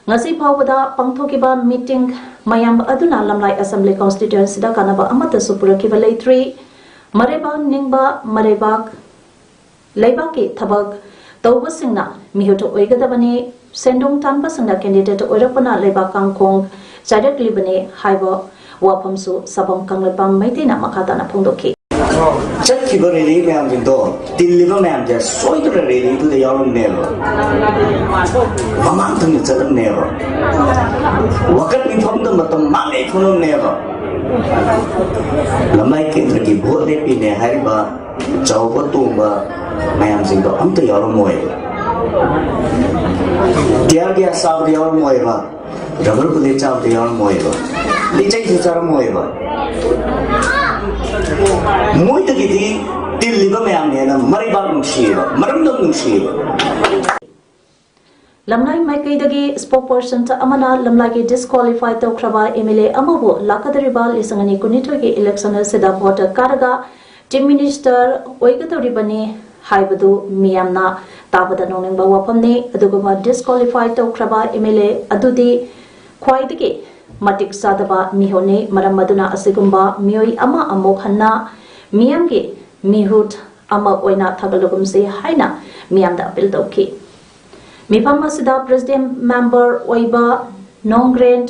ꯉꯁꯤ ꯐꯥꯎꯕꯗ ꯄꯥꯡꯊꯣꯛꯈꯤꯕ meeting ꯃꯌꯥꯝ ꯑꯗꯨꯅ ꯂꯝꯂꯥꯏ Assembly Constituency ꯗ ꯀꯥꯟꯅꯕ ꯑꯃꯠꯇꯁꯨ ꯄꯨꯔꯛꯈꯤꯕ ꯂꯩꯇ꯭ꯔꯤ꯫ ꯃꯔꯩꯕꯥꯛ ꯅꯤꯡꯕ, ꯃꯔꯩꯕꯥꯛ, ꯂꯩꯕꯥꯛꯀꯤ ꯊꯕꯛ ꯇꯧꯕꯁꯤꯡꯅ ꯃꯤꯍꯨꯠ ꯑꯣꯏꯒꯗꯕꯅꯤ, ꯁꯦꯟꯗꯣꯡ ꯇꯥꯟꯕꯁꯤꯡꯅ candidate ꯑꯣꯏꯔꯛꯄꯅ ꯂꯩꯕꯥꯛ ꯀꯥꯡꯈꯣꯡ ꯆꯥꯏꯔꯛꯂꯤꯕꯅꯤ ꯍꯥꯏꯕ ꯋꯥꯐꯝꯁꯨ ꯁꯥꯄꯝ ꯀꯪꯂꯩꯄꯥꯜ ꯃꯩꯇꯩꯅ ꯃꯈꯥ ꯇꯥꯅ ꯐꯣꯡꯗꯣꯛꯈꯤ꯫ ꯆꯠꯈꯤꯕ rally ꯃꯌꯥꯝꯁꯤꯡꯗꯣ ꯇꯤꯜꯂꯤꯕ ꯃꯌꯥꯝꯁꯦ ꯁꯣꯏꯗꯅ rally ꯗꯨꯗ ꯌꯥꯎꯔꯝꯅꯦꯕ, ꯃꯃꯥꯡ ꯊꯪꯅ ꯆꯠꯂꯝꯅꯦꯕ, ꯋꯥꯀꯠ ꯃꯤꯐꯝꯗ ꯃꯇꯝ ꯃꯥꯡꯉꯩ ꯐꯝꯂꯝꯅꯦꯕ꯫ ꯂꯝꯂꯥꯏ ꯀꯦꯟꯗ꯭ꯔꯒꯤ vote ꯂꯦꯞꯄꯤꯅꯦ ꯍꯥꯏꯔꯤꯕ ꯆꯥꯎꯕ ꯇꯣꯡꯕ ꯃꯌꯥꯝꯁꯤꯡꯗꯣ ꯑꯝꯇ ꯌꯥꯎꯔꯝꯃꯣꯏꯕ꯫ Tear gas ꯆꯥꯕꯗ ꯌꯥꯎꯔꯝꯃꯣꯏꯕ, rubber bullet ꯆꯥꯕꯗ ꯌꯥꯎꯔꯝꯃꯣꯏꯕ, ꯂꯤꯆꯩꯁꯨ ꯆꯥꯔꯝꯃꯣꯏꯕ꯫ ꯃꯣꯏꯗꯒꯤꯗꯤ ꯇꯤꯜꯂꯤꯕ ꯃꯌꯥꯝꯅ ꯍꯦꯟꯅ ꯃꯔꯩꯕꯥꯛ ꯅꯨꯡꯁꯤꯌꯦꯕ, ꯃꯔꯝꯗꯝ ꯅꯨꯡꯁꯤꯌꯦꯕ꯫ ꯂꯝꯂꯥꯏ ꯃꯥꯏꯀꯩꯗꯒꯤ spokesperson ꯑꯃꯅ ꯂꯝꯂꯥꯏꯒꯤ disqualify ꯇꯧꯈ꯭ꯔꯕ MLA ꯑꯃꯕꯨ ꯂꯥꯛꯀꯗꯧꯔꯤꯕ ꯂꯤꯁꯤꯡ ꯑꯅꯤ ꯀꯨꯟꯅꯤꯊꯣꯏꯒꯤ election ꯑꯁꯤꯗ vote ꯀꯥꯔꯒ Chief Minister ꯑꯣꯏꯒꯗꯧꯔꯤꯕꯅꯤ ꯍꯥꯏꯕꯗꯨ ꯃꯤꯌꯥꯝꯅ ꯇꯥꯕꯗ ꯅꯣꯛꯅꯤꯡꯕ ꯋꯥꯐꯝꯅꯤ꯫ ꯑꯗꯨꯒꯨꯝꯕ disqualify ꯇꯧꯈ꯭ꯔꯕ MLA ꯑꯗꯨꯗꯤ ꯈ꯭ꯋꯥꯏꯗꯒꯤ ꯃꯇꯤꯛ ꯆꯥꯗꯕ ꯃꯤꯍꯨꯠꯅꯤ꯫ ꯃꯔꯝ ꯑꯗꯨꯅ ꯑꯁꯤꯒꯨꯝꯕ ꯃꯤꯑꯣꯏ ꯑꯃ ꯑꯃꯨꯛ ꯍꯟꯅ ꯃꯤꯌꯥꯝꯒꯤ ꯃꯤꯍꯨꯠ ꯑꯃ ꯑꯣꯏꯅ ꯊꯥꯒꯠꯂꯒꯨꯝꯁꯤ ꯍꯥꯏꯅ ꯃꯤꯌꯥꯝꯗ appeal ꯇꯧꯈꯤ꯫ ꯃꯤꯐꯝ ꯑꯁꯤꯗ President Member ꯑꯣꯏꯕ ꯅꯣꯡꯒ꯭ꯔꯦꯟ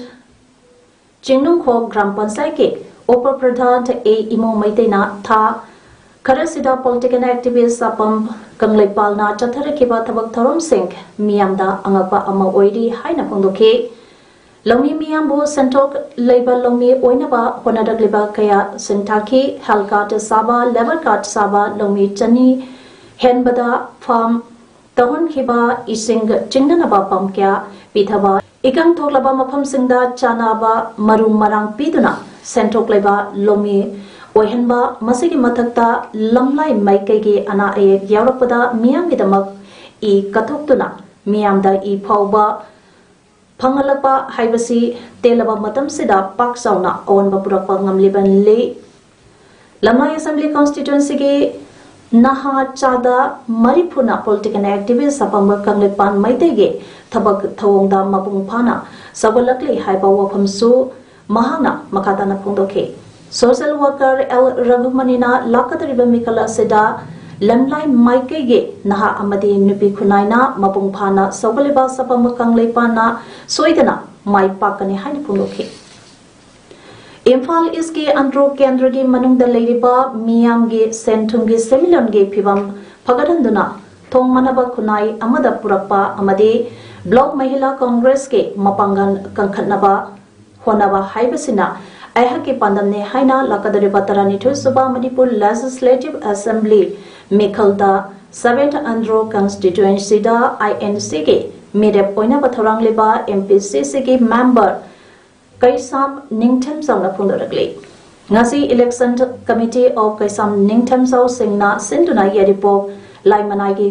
ꯆꯤꯡꯅꯨꯡꯈꯣꯛ ꯒ꯭ꯔꯥꯝ ꯄꯟꯆꯥꯌꯠꯀꯤ ꯎꯄ ꯄ꯭ꯔꯙꯥꯟ ꯑꯦ ꯏꯃꯣ ꯃꯩꯇꯩꯅ ꯊꯥ ꯈꯔꯁꯤꯗ political activist ꯁꯥꯄꯝ ꯀꯪꯂꯩꯄꯥꯜꯅ ꯆꯠꯊꯔꯛꯈꯤꯕ ꯊꯕꯛ ꯊꯧꯔꯝꯁꯤꯡ ꯃꯤꯌꯥꯝꯗ ꯑꯉꯛꯄ ꯑꯃ ꯑꯣꯏꯔꯤ ꯍꯥꯏꯅ ꯐꯣꯡꯗꯣꯛꯈꯤ꯫ ꯂꯧꯃꯤ ꯃꯤꯌꯥꯝꯕꯨ ꯁꯦꯟꯊꯣꯛ ꯂꯩꯕ ꯂꯧꯃꯤ ꯑꯣꯏꯅꯕ ꯍꯣꯠꯅꯔꯛꯂꯤꯕ ꯀꯌꯥ ꯁꯤꯡꯊꯥꯈꯤ꯫ Health card ꯁꯥꯕ, labour card ꯁꯥꯕ ꯂꯧꯃꯤ ꯆꯅꯤ ꯍꯦꯟꯕꯗ farm ꯇꯧꯍꯟꯈꯤꯕ, ꯏꯁꯤꯡ ꯆꯤꯡꯅꯅꯕ pump ꯀꯌꯥ ꯄꯤꯊꯕ, ꯏꯀꯪ ꯊꯣꯛꯂꯕ ꯃꯐꯝꯁꯤꯡꯗ ꯆꯥꯅꯕ ꯃꯔꯨ ꯃꯔꯥꯡ ꯄꯤꯗꯨꯅ ꯁꯦꯟꯊꯣꯛ ꯂꯩꯕ ꯂꯧꯃꯤ ꯑꯣꯏꯍꯟꯕ, ꯃꯁꯤꯒꯤ ꯃꯊꯛꯇ ꯂꯝꯂꯥꯏ ꯃꯥꯏꯀꯩꯒꯤ ꯑꯅꯥ ꯑꯌꯦꯛ ꯌꯥꯎꯔꯛꯄꯗ ꯃꯤꯌꯥꯝꯒꯤꯗꯃꯛ ꯏ ꯀꯠꯊꯣꯛꯇꯨꯅ ꯃꯤꯌꯥꯝꯗ ꯏ ꯐꯥꯎꯕ ꯐꯪꯍꯜꯂꯛꯄ ꯍꯥꯏꯕꯁꯤ ꯇꯦꯜꯂꯕ ꯃꯇꯝꯁꯤꯗ ꯄꯥꯛ ꯆꯥꯎꯅ ꯑꯑꯣꯟꯕ ꯄꯨꯔꯛꯄ ꯉꯝꯂꯤꯕꯅꯤ꯫ ꯂꯝꯂꯥꯏ Assembly Constituencyꯒꯤ ꯅꯍꯥ ꯆꯥꯗ ꯃꯔꯤꯐꯨꯅ political activist ꯑꯄꯥꯝꯕ ꯀꯪꯂꯩꯄꯥꯛ ꯃꯩꯇꯩꯒꯤ ꯊꯕꯛ ꯊꯧꯑꯣꯡꯗ ꯃꯄꯨꯡ ꯐꯥꯅ ꯁꯧꯒꯠꯂꯛꯂꯤ ꯍꯥꯏꯕ ꯋꯥꯐꯝꯁꯨ ꯃꯍꯥꯛꯅ ꯃꯈꯥ ꯇꯥꯅ ꯐꯣꯡꯗꯣꯛꯈꯤ꯫ Social worker ꯑꯦꯜ ꯔꯘꯨꯃꯅꯤꯅ ꯂꯥꯛꯀꯗꯧꯔꯤꯕ ꯃꯤꯈꯜ ꯑꯁꯤꯗ ꯂꯝꯂꯥꯏ ꯃꯥꯏꯀꯩꯒꯤ ꯅꯍꯥ ꯑꯃꯗꯤ ꯅꯨꯄꯤ ꯈꯨꯟꯅꯥꯏꯅ ꯃꯄꯨꯡ ꯐꯥꯅ ꯁꯧꯒꯠꯂꯤꯕ ꯁꯥꯄꯝꯕ ꯀꯪꯂꯩꯄꯥꯛꯅ ꯁꯣꯏꯗꯅ ꯃꯥꯏ ꯄꯥꯛꯀꯅꯤ ꯍꯥꯏꯅ ꯐꯣꯡꯗꯣꯛꯈꯤ꯫ ꯏꯝꯐꯥꯜ ꯏꯁꯀꯤ ꯑꯟꯗ꯭ꯔꯣ ꯀꯦꯟꯗ꯭ꯔꯒꯤ ꯃꯅꯨꯡꯗ ꯂꯩꯔꯤꯕ ꯃꯤꯌꯥꯝꯒꯤ ꯁꯦꯟ ꯊꯨꯝꯒꯤ ꯁꯦꯟꯃꯤꯠꯂꯣꯟꯒꯤ ꯐꯤꯕꯝ ꯐꯒꯠꯍꯟꯗꯨꯅ ꯊꯣꯡ ꯃꯥꯟꯅꯕ ꯈꯨꯟꯅꯥꯏ ꯑꯃꯗ ꯄꯨꯔꯛꯄ ꯑꯃꯗꯤ Block Mahila Congressꯀꯤ ꯃꯄꯥꯡꯒꯜ ꯀꯟꯈꯠꯅꯕ ꯍꯣꯠꯅꯕ ꯍꯥꯏꯕꯁꯤꯅ ꯑꯩꯍꯥꯛꯀꯤ ꯄꯥꯟꯗꯝꯅꯤ ꯍꯥꯏꯅ ꯂꯥꯛꯀꯗꯧꯔꯤꯕ ꯇꯔꯥꯅꯤꯊꯣꯏ ꯁꯨꯕ Manipur Legislative Assembly ꯃꯤꯈꯜꯗ Seventh Andro Constituencyꯗ INCꯒꯤ ꯃꯤꯔꯦꯞ ꯑꯣꯏꯅꯕ ꯊꯧꯔꯥꯡꯂꯤꯕ MPCCꯒꯤ member ꯀꯩꯁꯥꯝ ꯅꯤꯡꯊꯦꯝꯆꯥꯎꯅ ꯐꯣꯡꯗꯣꯔꯛꯂꯤ꯫ ꯉꯁꯤ Election Committee of ꯀꯩꯁꯥꯝ ꯅꯤꯡꯊꯦꯝꯆꯥꯎꯁꯤꯡꯅ ꯁꯤꯟꯗꯨꯅ ꯌꯥꯏꯔꯤꯄꯣꯛ ꯂꯥꯏꯃꯅꯥꯏꯒꯤ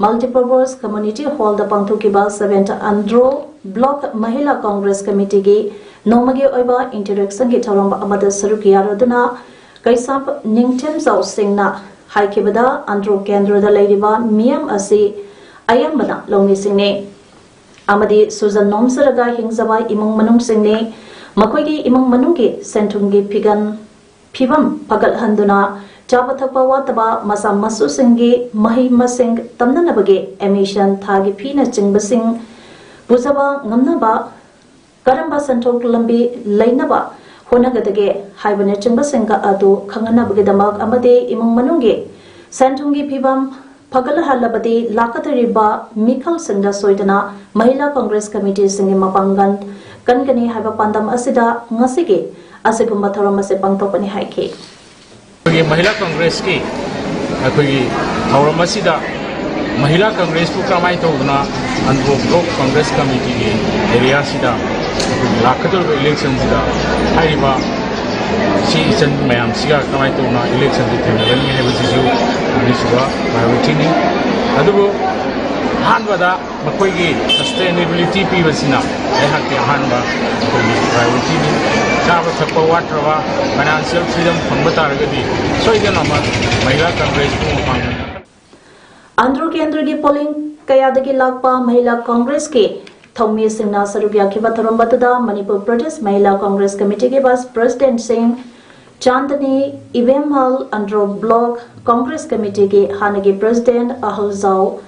Multipurpose Community Hallꯗ ꯄꯥꯡꯊꯣꯛꯈꯤꯕ Seventh Andro Block Mahila Congress Committeeꯒꯤ ꯅꯣꯡꯃꯒꯤ ꯑꯣꯏꯕ interactionꯒꯤ ꯊꯧꯔꯝ ꯑꯃꯗ ꯁꯔꯨꯛ ꯌꯥꯔꯗꯨꯅ ꯀꯩꯁꯥꯝ ꯅꯤꯡꯊꯦꯝꯆꯥꯎꯁꯤꯡꯅ ꯍꯥꯏꯈꯤꯕꯗ, ꯑꯟꯗ꯭ꯔꯣ ꯀꯦꯟꯗ꯭ꯔꯗ ꯂꯩꯔꯤꯕ ꯃꯤꯌꯥꯝ ꯑꯁꯤ ꯑꯌꯥꯝꯕꯅ ꯂꯧꯃꯤꯁꯤꯡꯅꯤ ꯑꯃꯗꯤ ꯁꯨꯖꯟ ꯅꯣꯝꯖꯔꯒ ꯍꯤꯡꯖꯕ ꯏꯃꯨꯡ ꯃꯅꯨꯡꯁꯤꯡꯅꯤ꯫ ꯃꯈꯣꯏꯒꯤ ꯏꯃꯨꯡ ꯃꯅꯨꯡꯒꯤ ꯁꯦꯟꯊꯨꯝꯒꯤ ꯐꯤꯒꯟ ꯐꯤꯕꯝ ꯐꯒꯠꯍꯟꯗꯨꯅ ꯆꯥꯕ ꯊꯛꯄ ꯋꯥꯠꯇꯕ ꯃꯆꯥ ꯃꯁꯨꯁꯤꯡꯒꯤ ꯃꯍꯩ ꯃꯁꯤꯡ ꯇꯝꯅꯅꯕꯒꯤ admission, ꯊꯥꯒꯤ ꯐꯤꯅꯆꯤꯡꯕꯁꯤꯡ ꯄꯨꯖꯕ ꯉꯝꯅꯕ ꯀꯔꯝꯕ ꯁꯦꯟꯊꯣꯛ ꯂꯝꯕꯤ ꯂꯩꯅꯕ ꯍꯣꯠꯅꯒꯗꯒꯦ ꯍꯥꯏꯕꯅꯆꯤꯡꯕꯁꯤꯡ ꯑꯗꯨ ꯈꯪꯍꯟꯅꯕꯒꯤꯗꯃꯛ ꯑꯃꯗꯤ ꯏꯃꯨꯡ ꯃꯅꯨꯡꯒꯤ ꯁꯦꯟꯊꯨꯝꯒꯤ ꯐꯤꯕꯝ ꯐꯒꯠꯍꯜꯂꯕꯗꯤ ꯂꯥꯛꯀꯗꯧꯔꯤꯕ ꯃꯤꯈꯜꯁꯤꯡꯗ ꯁꯣꯏꯗꯅ Mahila Congress Committeeꯁꯤꯡꯒꯤ ꯃꯄꯥꯡꯒꯜ ꯀꯟꯒꯅꯤ ꯍꯥꯏꯕ ꯄꯥꯟꯗꯝ ꯑꯁꯤꯗ ꯉꯁꯤꯒꯤ ꯑꯁꯤꯒꯨꯝꯕ ꯊꯧꯔꯝ ꯑꯁꯤ ꯄꯥꯡꯊꯣꯛꯄꯅꯤ ꯍꯥꯏꯈꯤ꯫ ꯑꯩꯈꯣꯏꯒꯤ Mahila Congressꯀꯤ ꯑꯩꯈꯣꯏꯒꯤ ꯊꯧꯔꯝ ꯑꯁꯤꯗ Mahila Congressꯄꯨ ꯀꯔꯝꯍꯥꯏꯅ ꯇꯧꯗꯨꯅ ꯑꯟꯗ꯭ꯔꯣ Block Congress Committeeꯒꯤ areaꯁꯤꯗ ꯑꯩꯈꯣꯏꯒꯤ ꯂꯥꯛꯀꯗꯧꯔꯤꯕ electionꯁꯤꯗ ꯍꯥꯏꯔꯤꯕ ꯁꯤ ꯏꯆꯟ ꯃꯌꯥꯝꯁꯤꯒ ꯀꯃꯥꯏꯅ ꯇꯧꯅ ꯏꯂꯦꯛꯁꯟꯁꯤ ꯊꯦꯡꯅꯒꯅꯤ ꯍꯥꯏꯕꯁꯤꯁꯨ ꯑꯅꯤꯁꯨꯕ ꯄ꯭ꯔꯥꯏꯌꯣꯔꯤꯇꯤꯅꯤ꯫ ꯑꯗꯨꯕꯨ ꯑꯍꯥꯟꯕꯗ ꯃꯈꯣꯏꯒꯤ ꯁꯁꯇꯦꯅꯦꯕꯤꯂꯤꯇꯤ ꯄꯤꯕꯁꯤꯅ ꯑꯩꯍꯥꯛꯀꯤ ꯑꯍꯥꯟꯕ ꯑꯩꯈꯣꯏꯒꯤ ꯄ꯭ꯔꯥꯏꯌꯣꯔꯤꯇꯤꯅꯤ꯫ ꯆꯥꯕ ꯊꯛꯄ ꯋꯥꯠꯇ꯭ꯔꯕ, ꯐꯥꯏꯅꯥꯟꯁꯤꯌꯦꯜ ꯐ꯭ꯔꯤꯗꯝ ꯐꯪꯕ ꯇꯥꯔꯒꯗꯤ ꯁꯣꯏꯗꯅꯃꯛ ꯃꯍꯤꯂꯥ ꯀꯪꯒ꯭ꯔꯦꯁꯄꯨ ꯃꯄꯥꯡꯒꯜ ꯑꯟꯗ꯭ꯔꯣ ꯀꯦꯟꯗ꯭ꯔꯒꯤ ꯄꯣꯂꯤꯡ ꯀꯌꯥꯗꯒꯤ ꯂꯥꯛꯄ ꯃꯍꯤꯂꯥ ꯀꯪꯒ꯭ꯔꯦꯁꯀꯤ ꯊꯧꯃꯤꯁꯤꯡꯅ ꯁꯔꯨꯛ ꯌꯥꯈꯤꯕ ꯊꯧꯔꯝ ꯑꯗꯨꯗ ꯃꯅꯤꯄꯨꯔ ꯄ꯭ꯔꯗꯦꯁ ꯃꯍꯤꯂꯥ ꯀꯪꯒ꯭ꯔꯦꯁ ꯀꯃꯤꯇꯤꯒꯤ ꯚꯥꯏꯁ ꯄ꯭ꯔꯁꯤꯗꯦꯟꯠꯁꯤꯡ ꯆꯥꯟꯗꯅꯤ ꯏꯕꯦꯝꯍꯜ, ꯑꯟꯗ꯭ꯔꯣ ꯕ꯭ꯂꯣꯛ ꯀꯪꯒ꯭ꯔꯦꯁ ꯀꯃꯤꯇꯤꯒꯤ ꯍꯥꯟꯅꯒꯤ ꯄ꯭ꯔꯁꯤꯗꯦꯟꯠ ꯑꯍꯜꯖꯥꯎ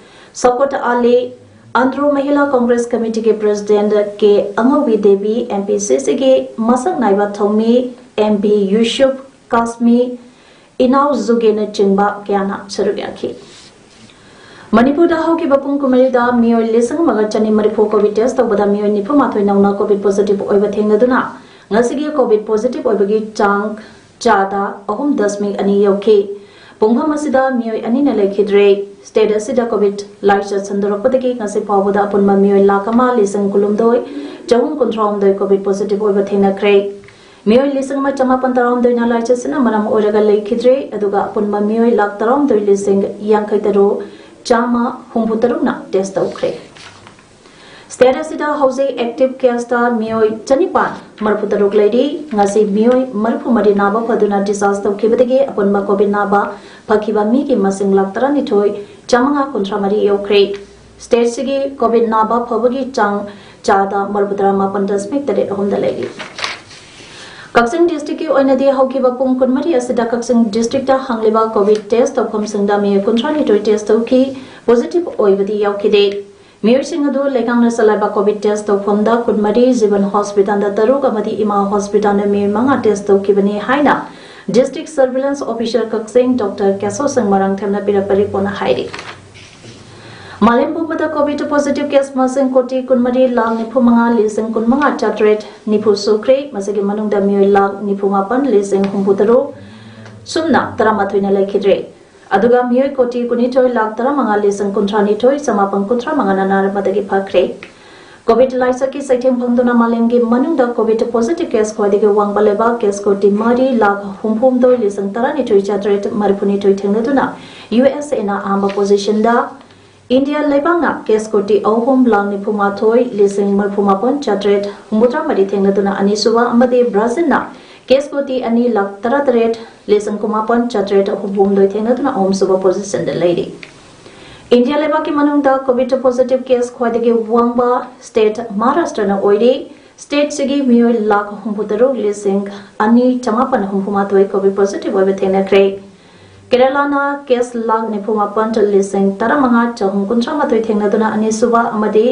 ꯁꯧꯀꯠ ꯑꯂꯤ, ꯑꯟꯗ꯭ꯔꯣ ꯃꯍꯤꯂꯥ ꯀꯪꯒ꯭ꯔꯦꯁ ꯀꯃꯤꯇꯤꯒꯤ ꯄ꯭ꯔꯁꯤꯗꯦꯟꯠ ꯀꯦ ꯑꯉꯧꯕꯤ ꯗꯦꯕꯤ, ꯑꯦꯝ ꯄꯤ ꯁꯤ ꯁꯤꯒꯤ ꯃꯁꯛ ꯅꯥꯏꯕ ꯊꯧꯃꯤ ꯑꯦꯝ ꯕꯤ ꯌꯨꯁꯨꯞ ꯀꯥꯁꯃꯤ, ꯏꯅꯥꯎ ꯖꯨꯒꯦꯅꯆꯤꯡꯕ ꯀꯌꯥꯅ ꯁꯔꯨꯛ ꯌꯥꯈꯤ꯫ ꯃꯅꯤꯄꯨꯔꯗ ꯍꯧꯈꯤꯕ ꯄꯨꯡ ꯀꯨꯟꯃꯔꯤꯗ ꯃꯤꯑꯣꯏ ꯂꯤꯁꯤꯡ ꯑꯃꯒ ꯆꯅꯤ ꯃꯔꯤꯐꯨ ꯀꯣꯚꯤꯗ ꯇꯦꯁ ꯇꯧꯕꯗ ꯃꯤꯑꯣꯏ ꯅꯤꯐꯨ ꯃꯥꯊꯣꯏ ꯅꯧꯅ ꯀꯣꯚꯤꯗ ꯄꯣꯖꯤꯇꯤꯚ ꯑꯣꯏꯕ ꯊꯦꯡꯅꯗꯨꯅ ꯉꯁꯤꯒꯤ ꯀꯣꯚꯤꯗ ꯄꯣꯖꯤꯇꯤꯚ ꯑꯣꯏꯕꯒꯤ ꯆꯥꯡ ꯆꯥꯗ ꯑꯍꯨꯝ ꯗꯁꯃꯤꯛ ꯑꯅꯤ ꯌꯧꯈꯤ꯫ ꯄꯨꯡꯐꯝ ꯑꯁꯤꯗ ꯃꯤꯑꯣꯏ ꯑꯅꯤꯅ ꯂꯩꯈꯤꯗ꯭ꯔꯦ꯫ ꯁ꯭ꯇꯦꯠ ꯑꯁꯤꯗ ꯀꯣꯚꯤꯗ ꯂꯥꯏꯆꯠ ꯁꯟꯗꯣꯔꯛꯄꯗꯒꯤ ꯉꯁꯤ ꯐꯥꯎꯕꯗ ꯑꯄꯨꯟꯕ ꯃꯤꯑꯣꯏ ꯂꯥꯈ ꯑꯃ ꯂꯤꯁꯤꯡ ꯀꯨꯟꯍꯨꯝꯗꯣꯏ ꯆꯍꯨꯝ ꯀꯨꯟꯊ꯭ꯔꯥꯍꯨꯝꯗꯣꯏ ꯀꯣꯚꯤꯗ ꯄꯣꯖꯤꯇꯤꯚ ꯑꯣꯏꯕ ꯊꯦꯡꯅꯈ꯭ꯔꯦ꯫ ꯃꯤꯑꯣꯏ ꯂꯤꯁꯤꯡ ꯑꯃ ꯆꯃꯥꯄꯟ ꯇꯔꯥꯍꯨꯝꯗꯣꯏꯅ ꯂꯥꯏꯆꯠꯁꯤꯅ ꯃꯔꯝ ꯑꯣꯏꯔꯒ ꯂꯩꯈꯤꯗ꯭ꯔꯦ, ꯑꯗꯨꯒ ꯑꯄꯨꯟꯕ ꯃꯤꯑꯣꯏ ꯂꯥꯈ ꯇꯔꯥꯍꯨꯝꯗꯣꯏ ꯂꯤꯁꯤꯡ ꯌꯥꯡꯈꯩ ꯇꯔꯨꯛ ꯆꯥꯝꯃ ꯍꯨꯝꯐꯨ ꯇꯔꯨꯛꯅ ꯇꯦꯁ ꯇꯧꯈ꯭ꯔꯦ꯫ ꯁ꯭ꯇꯦꯠ ꯑꯁꯤꯗ ꯍꯧꯖꯤꯛ ꯑꯦꯛꯇꯤꯚ ꯀꯦꯁꯇ ꯃꯤꯑꯣꯏ ꯆꯅꯤꯄꯥꯟ ꯃꯔꯤꯐꯨ ꯇꯔꯨꯛ ꯂꯩꯔꯤ꯫ ꯉꯁꯤ ꯃꯤꯑꯣꯏ ꯃꯔꯤꯐꯨ ꯃꯔꯤ ꯅꯥꯕ ꯐꯗꯨꯅ ꯗꯤꯁꯆꯥꯔꯖ ꯇꯧꯈꯤꯕꯗꯒꯤ ꯑꯄꯨꯟꯕ ꯀꯣꯚꯤꯗ ꯅꯥꯕ ꯐꯈꯤꯕ ꯃꯤꯒꯤ ꯃꯁꯤꯡ ꯂꯥꯈ ꯇꯔꯥꯅꯤꯊꯣꯏ ꯆꯥꯝꯃꯉꯥ ꯀꯨꯟꯊ꯭ꯔꯥ ꯃꯔꯤ ꯌꯧꯈ꯭ꯔꯦ꯫ ꯁ꯭ꯇꯦꯠꯁꯤꯒꯤ ꯀꯣꯚꯤꯗ ꯅꯥꯕ ꯐꯕꯒꯤ ꯆꯥꯡ ꯆꯥꯗ ꯃꯔꯤꯐꯨꯇꯔꯥ ꯃꯥꯄꯟ ꯗꯁꯃꯤꯛ ꯇꯔꯦꯠ ꯑꯍꯨꯝꯗ ꯂꯩꯔꯤ꯫ ꯀꯛꯆꯤꯡ ꯗꯤꯁꯇ꯭ꯔꯤꯛꯀꯤ ꯑꯣꯏꯅꯗꯤ ꯍꯧꯈꯤꯕ ꯄꯨꯡ ꯀꯨꯟꯃꯔꯤ ꯑꯁꯤꯗ ꯀꯛꯆꯤꯡ ꯗꯤꯁꯇ꯭ꯔꯤꯛꯇ ꯍꯥꯡꯂꯤꯕ ꯀꯣꯚꯤꯗ ꯇꯦꯁ ꯇꯧꯐꯝꯁꯤꯡꯗ ꯃꯤꯑꯣꯏ ꯀꯨꯟꯊ꯭ꯔꯥꯅꯤꯊꯣꯏ ꯇꯦꯁ ꯇꯧꯈꯤ꯫ ꯄꯣꯖꯤꯇꯤꯚ ꯑꯣꯏꯕꯗꯤ ꯌꯥꯎꯈꯤꯗꯦ꯫ ꯃꯤꯑꯣꯏꯁꯤꯡ ꯑꯗꯨ ꯂꯩꯉꯥꯛꯅ ꯆꯂꯥꯏꯕ ꯀꯣꯚꯤꯗ ꯇꯦꯁ ꯇꯧꯐꯝꯗ ꯀꯨꯟꯃꯔꯤ, ꯖꯤꯕꯟ ꯍꯣꯁꯄꯤꯇꯥꯜꯗ ꯇꯔꯨꯛ ꯑꯃꯗꯤ ꯏꯃꯥ ꯍꯣꯁꯄꯤꯇꯥꯜꯗ ꯃꯤꯑꯣꯏ ꯃꯉꯥ ꯇꯦꯁ ꯇꯧꯈꯤꯕꯅꯤ ꯍꯥꯏꯅ ꯗꯤꯁꯇ꯭ꯔꯤꯛ ꯁꯔꯚꯤꯂꯦꯟꯁ ꯑꯣꯐꯤꯁꯔ ꯀꯛꯆꯤꯡ ꯗꯣꯛꯇꯔ ꯀꯦꯁꯣ ꯁꯤꯡ ꯃꯔꯥꯡꯊꯦꯝꯅ ꯄꯤꯔꯛꯄ ꯔꯤꯄꯣꯔꯠꯅ ꯍꯥꯏꯔꯤ꯫ ꯃꯥꯂꯦꯝ ꯄꯨꯝꯕꯗ ꯀꯣꯚꯤꯗ ꯄꯣꯖꯤꯇꯤꯚ ꯀꯦꯁ ꯃꯁꯤꯡ ꯀꯣꯇꯤ ꯀꯨꯟꯃꯔꯤ ꯂꯥꯈ ꯅꯤꯐꯨ ꯃꯉꯥ ꯂꯤꯁꯤꯡ ꯀꯨꯟꯃꯉꯥ ꯆꯥꯇ꯭ꯔꯦꯠ ꯅꯤꯐꯨ ꯁꯨꯈ꯭ꯔꯦ꯫ ꯃꯁꯤꯒꯤ ꯃꯅꯨꯡꯗ ꯃꯤꯑꯣꯏ ꯂꯥꯈ ꯅꯤꯐꯨ ꯃꯥꯄꯟ ꯂꯤꯁꯤꯡ ꯍꯨꯝꯐꯨ ꯇꯔꯨꯛ ꯁꯨꯞꯅ ꯇꯔꯥꯃꯥꯊꯣꯏꯅ ꯂꯩꯈꯤꯗ꯭ꯔꯦ꯫ ꯑꯗꯨꯒ ꯃꯤꯑꯣꯏ ꯀꯣꯇꯤ ꯀꯨꯟꯅꯤꯊꯣꯏ ꯂꯥꯈ ꯇꯔꯥꯃꯉꯥ ꯂꯤꯁꯤꯡ ꯀꯨꯟꯊ꯭ꯔꯥꯅꯤꯊꯣꯏ ꯆꯃꯥꯄꯟ ꯀꯨꯟꯊ꯭ꯔꯥ ꯃꯉꯥꯅ ꯅꯥꯔꯝꯕꯗꯒꯤ ꯐꯈ꯭ꯔꯦ꯫ ꯀꯣꯚꯤꯗ ꯂꯥꯏꯆꯠꯀꯤ ꯆꯩꯊꯦꯡ ꯐꯪꯗꯨꯅ ꯃꯥꯂꯦꯝꯒꯤ ꯃꯅꯨꯡꯗ ꯀꯣꯚꯤꯗ ꯄꯣꯖꯤꯇꯤꯚ ꯀꯦꯁ ꯈ꯭ꯋꯥꯏꯗꯒꯤ ꯋꯥꯡꯕ ꯂꯩꯕꯥꯛ ꯀꯦꯁ ꯀꯣꯇꯤ ꯃꯔꯤ ꯂꯥꯈ ꯍꯨꯝꯐꯨꯍꯨꯝꯗꯣꯏ ꯂꯤꯁꯤꯡ ꯇꯔꯥꯅꯤꯊꯣꯏ ꯆꯥꯇ꯭ꯔꯦꯠ ꯃꯔꯤꯐꯨꯅꯤꯊꯣꯏ ꯊꯦꯡꯅꯗꯨꯅ ꯌꯨ ꯑꯦꯁ ꯑꯦꯅ ꯑꯍꯥꯟꯕ ꯄꯣꯖꯤꯁꯟꯗ, ꯏꯟꯗꯤꯌꯥ ꯂꯩꯕꯥꯛꯅ ꯀꯦꯁ ꯀꯣꯇꯤ ꯑꯍꯨꯝ ꯂꯥꯈ ꯅꯤꯐꯨ ꯃꯥꯊꯣꯏ ꯂꯤꯁꯤꯡ ꯃꯔꯤꯐꯨ ꯃꯥꯄꯟ ꯆꯥꯇ꯭ꯔꯦꯠ ꯍꯨꯝꯐꯨꯇꯔꯥ ꯃꯔꯤ ꯊꯦꯡꯅꯗꯨꯅ ꯑꯅꯤꯁꯨꯕ ꯑꯃꯗꯤ ꯕ꯭ꯔꯥꯖꯤꯜꯅ ꯀꯦꯁ ꯀꯣꯇꯤ ꯑꯅꯤ ꯂꯥꯈ ꯇꯔꯥꯇꯔꯦꯠ ꯂꯤꯁꯤꯡ ꯀꯨꯟꯃꯥꯄꯟ ꯆꯥꯇ꯭ꯔꯦꯠ ꯍꯨꯝꯐꯨꯍꯨꯝꯗꯣꯏ ꯊꯦꯡꯅꯗꯨꯅ ꯑꯍꯨꯝꯁꯨꯕ ꯄꯣꯖꯤꯁꯟꯗ ꯂꯩꯔꯤ꯫ ꯏꯟꯗꯤꯌꯥ ꯂꯩꯕꯥꯛꯀꯤ ꯃꯅꯨꯡꯗ ꯀꯣꯚꯤꯗ ꯄꯣꯖꯤꯇꯤꯚ ꯀꯦꯁ ꯈ꯭ꯋꯥꯏꯗꯒꯤ ꯋꯥꯡꯕ ꯁ꯭ꯇꯦꯠ ꯃꯍꯥꯔꯥꯁꯇ꯭ꯔꯅ ꯑꯣꯏꯔꯤ꯫ ꯁ꯭ꯇꯦꯠꯁꯤꯒꯤ ꯃꯤꯑꯣꯏ ꯂꯥꯈ ꯍꯨꯝꯐꯨꯇꯔꯨꯛ ꯂꯤꯁꯤꯡ ꯑꯅꯤ ꯆꯃꯥꯄꯟ ꯍꯨꯝꯐꯨꯃꯥꯊꯣꯏ ꯀꯣꯚꯤꯗ ꯄꯣꯖꯤꯇꯤꯚ ꯑꯣꯏꯕ ꯊꯦꯡꯅꯈ꯭ꯔꯦ꯫ ꯀꯦꯔꯂꯥꯅ ꯀꯦꯁ ꯂꯥꯈ ꯅꯤꯐꯨꯃꯥꯄꯟ ꯂꯤꯁꯤꯡ ꯇꯔꯥꯃꯉꯥ ꯆꯍꯨꯝ ꯀꯨꯟꯊ꯭ꯔꯥꯃꯥꯊꯣꯏ ꯊꯦꯡꯅꯗꯨꯅ ꯑꯅꯤꯁꯨꯕ ꯑꯃꯗꯤ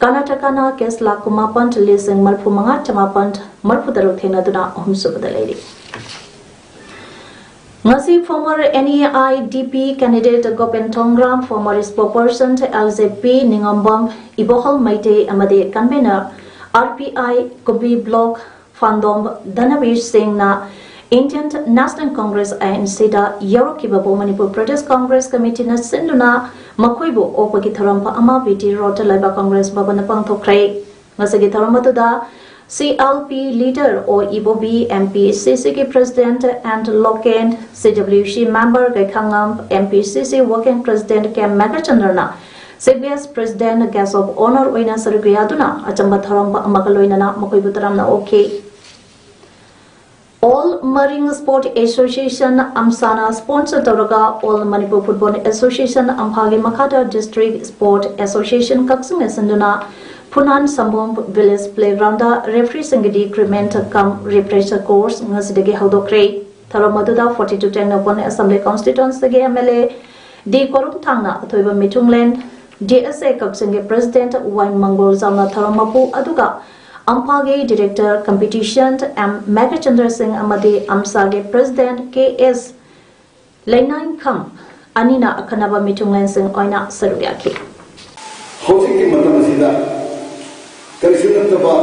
ꯀꯔꯅꯥꯇꯀꯥꯅ ꯀꯦꯁ ꯂꯥꯈ ꯀꯨꯟꯃꯥꯄꯟ ꯂꯤꯁꯤꯡ ꯃꯔꯤꯐꯨꯃꯉꯥ ꯆꯃꯥꯄꯟ ꯃꯔꯤꯐꯨꯇꯔꯨꯛ ꯊꯦꯡꯅꯗꯨꯅ ꯑꯍꯨꯝꯁꯨꯕꯗ ꯂꯩꯔꯤ꯫ ꯉꯁꯤ former N E I D P candidate Gopen Thongram, former spokesperson L J P ꯅꯤꯡꯉꯣꯝꯕꯝ ꯏꯕꯣꯍꯜ Meitei ꯑꯃꯗꯤ convener R P I ꯀꯨꯝꯕꯤ block ꯐꯥꯟꯗꯣꯝ ꯙꯅꯕꯤꯔ ꯁꯤꯡꯅ Indian National Congress, I N C ꯗ ꯌꯥꯎꯔꯛꯈꯤꯕꯕꯨ ꯃꯅꯤꯄꯨꯔ ꯄ꯭ꯔꯗꯦꯁ ꯀꯪꯒ꯭ꯔꯦꯁ ꯀꯃꯤꯇꯤꯅ ꯁꯤꯟꯗꯨꯅ ꯃꯈꯣꯏꯕꯨ ꯑꯣꯛꯄꯒꯤ ꯊꯧꯔꯝ ꯑꯃ ꯕꯤ ꯇꯤ ꯔꯣꯗꯇ ꯂꯩꯕ ꯀꯪꯒ꯭ꯔꯦꯁ ꯚꯕꯟꯗ ꯄꯥꯡꯊꯣꯛꯈ꯭ꯔꯦ꯫ ꯉꯁꯤꯒꯤ ꯊꯧꯔꯝ ꯑꯗꯨꯗ C L P leader ꯑꯣ ꯏꯕꯣꯕꯤ, M P C C ꯒꯤ president and Loken, C W C member ꯒꯩꯈꯥꯉꯝ, M P C C working president K ꯃꯦꯘꯆꯟꯗ꯭ꯔꯅ C B S president guest of honour ꯑꯣꯏꯅ ꯁꯔꯨꯛ ꯌꯥꯗꯨꯅ ꯑꯆꯝꯕ ꯊꯧꯔꯝ ꯑꯃꯒ ꯂꯣꯏꯅꯅ ꯃꯈꯣꯏꯕꯨ ꯇꯔꯥꯝꯅ ꯑꯣꯛꯈꯤ꯫ All Maring Sport Association, ꯑꯝꯁꯥꯅ sponsor ꯇꯧꯔꯒ All Manipur Football Association, ꯑꯝꯐꯥꯒꯤ ꯃꯈꯥꯗ District Sport Association ꯀꯛꯆꯤꯡꯅ ꯁꯤꯟꯗꯨꯅ ꯐꯨꯅꯥꯟ ꯁꯝꯕꯣꯝ village playground ꯗ referee ꯁꯤꯡꯒꯤ recruitment cum refresher course ꯉꯁꯤꯗꯒꯤ ꯍꯧꯗꯣꯛꯈ꯭ꯔꯦ꯫ ꯊꯧꯔꯝ ꯑꯗꯨꯗ forty two Tengnoupal assembly constituency ꯒꯤ M L A ꯗꯤ ꯀꯣꯔꯨꯝꯊꯥꯡꯅ ꯑꯊꯣꯏꯕ ꯃꯤꯊꯨꯡꯂꯦꯟ, D S A ꯀꯛꯆꯤꯡꯒꯤ president ꯋꯥꯏ ꯃꯪꯒꯣꯜꯖꯥꯎꯅ ꯊꯧꯔꯝ ꯃꯄꯨ, ꯑꯗꯨꯒ ꯑꯝꯐꯥꯒꯤ director competition M ꯃꯦꯘꯆꯟꯗ꯭ꯔ ꯁꯤꯡ ꯑꯃꯗꯤ ꯑꯝꯁꯥꯒꯤ president K S ꯂꯩꯅꯥꯏꯈꯝ ꯑꯅꯤꯅ ꯑꯈꯟꯅꯕ ꯃꯤꯊꯨꯡꯂꯦꯟꯁꯤꯡ ꯑꯣꯏꯅ ꯁꯔꯨꯛ ꯌꯥꯈꯤ꯫ ꯍꯧꯖꯤꯛꯀꯤ ꯃꯇꯝ ꯑꯁꯤꯗ ꯀꯔꯤꯁꯨ ꯅꯠꯇꯕ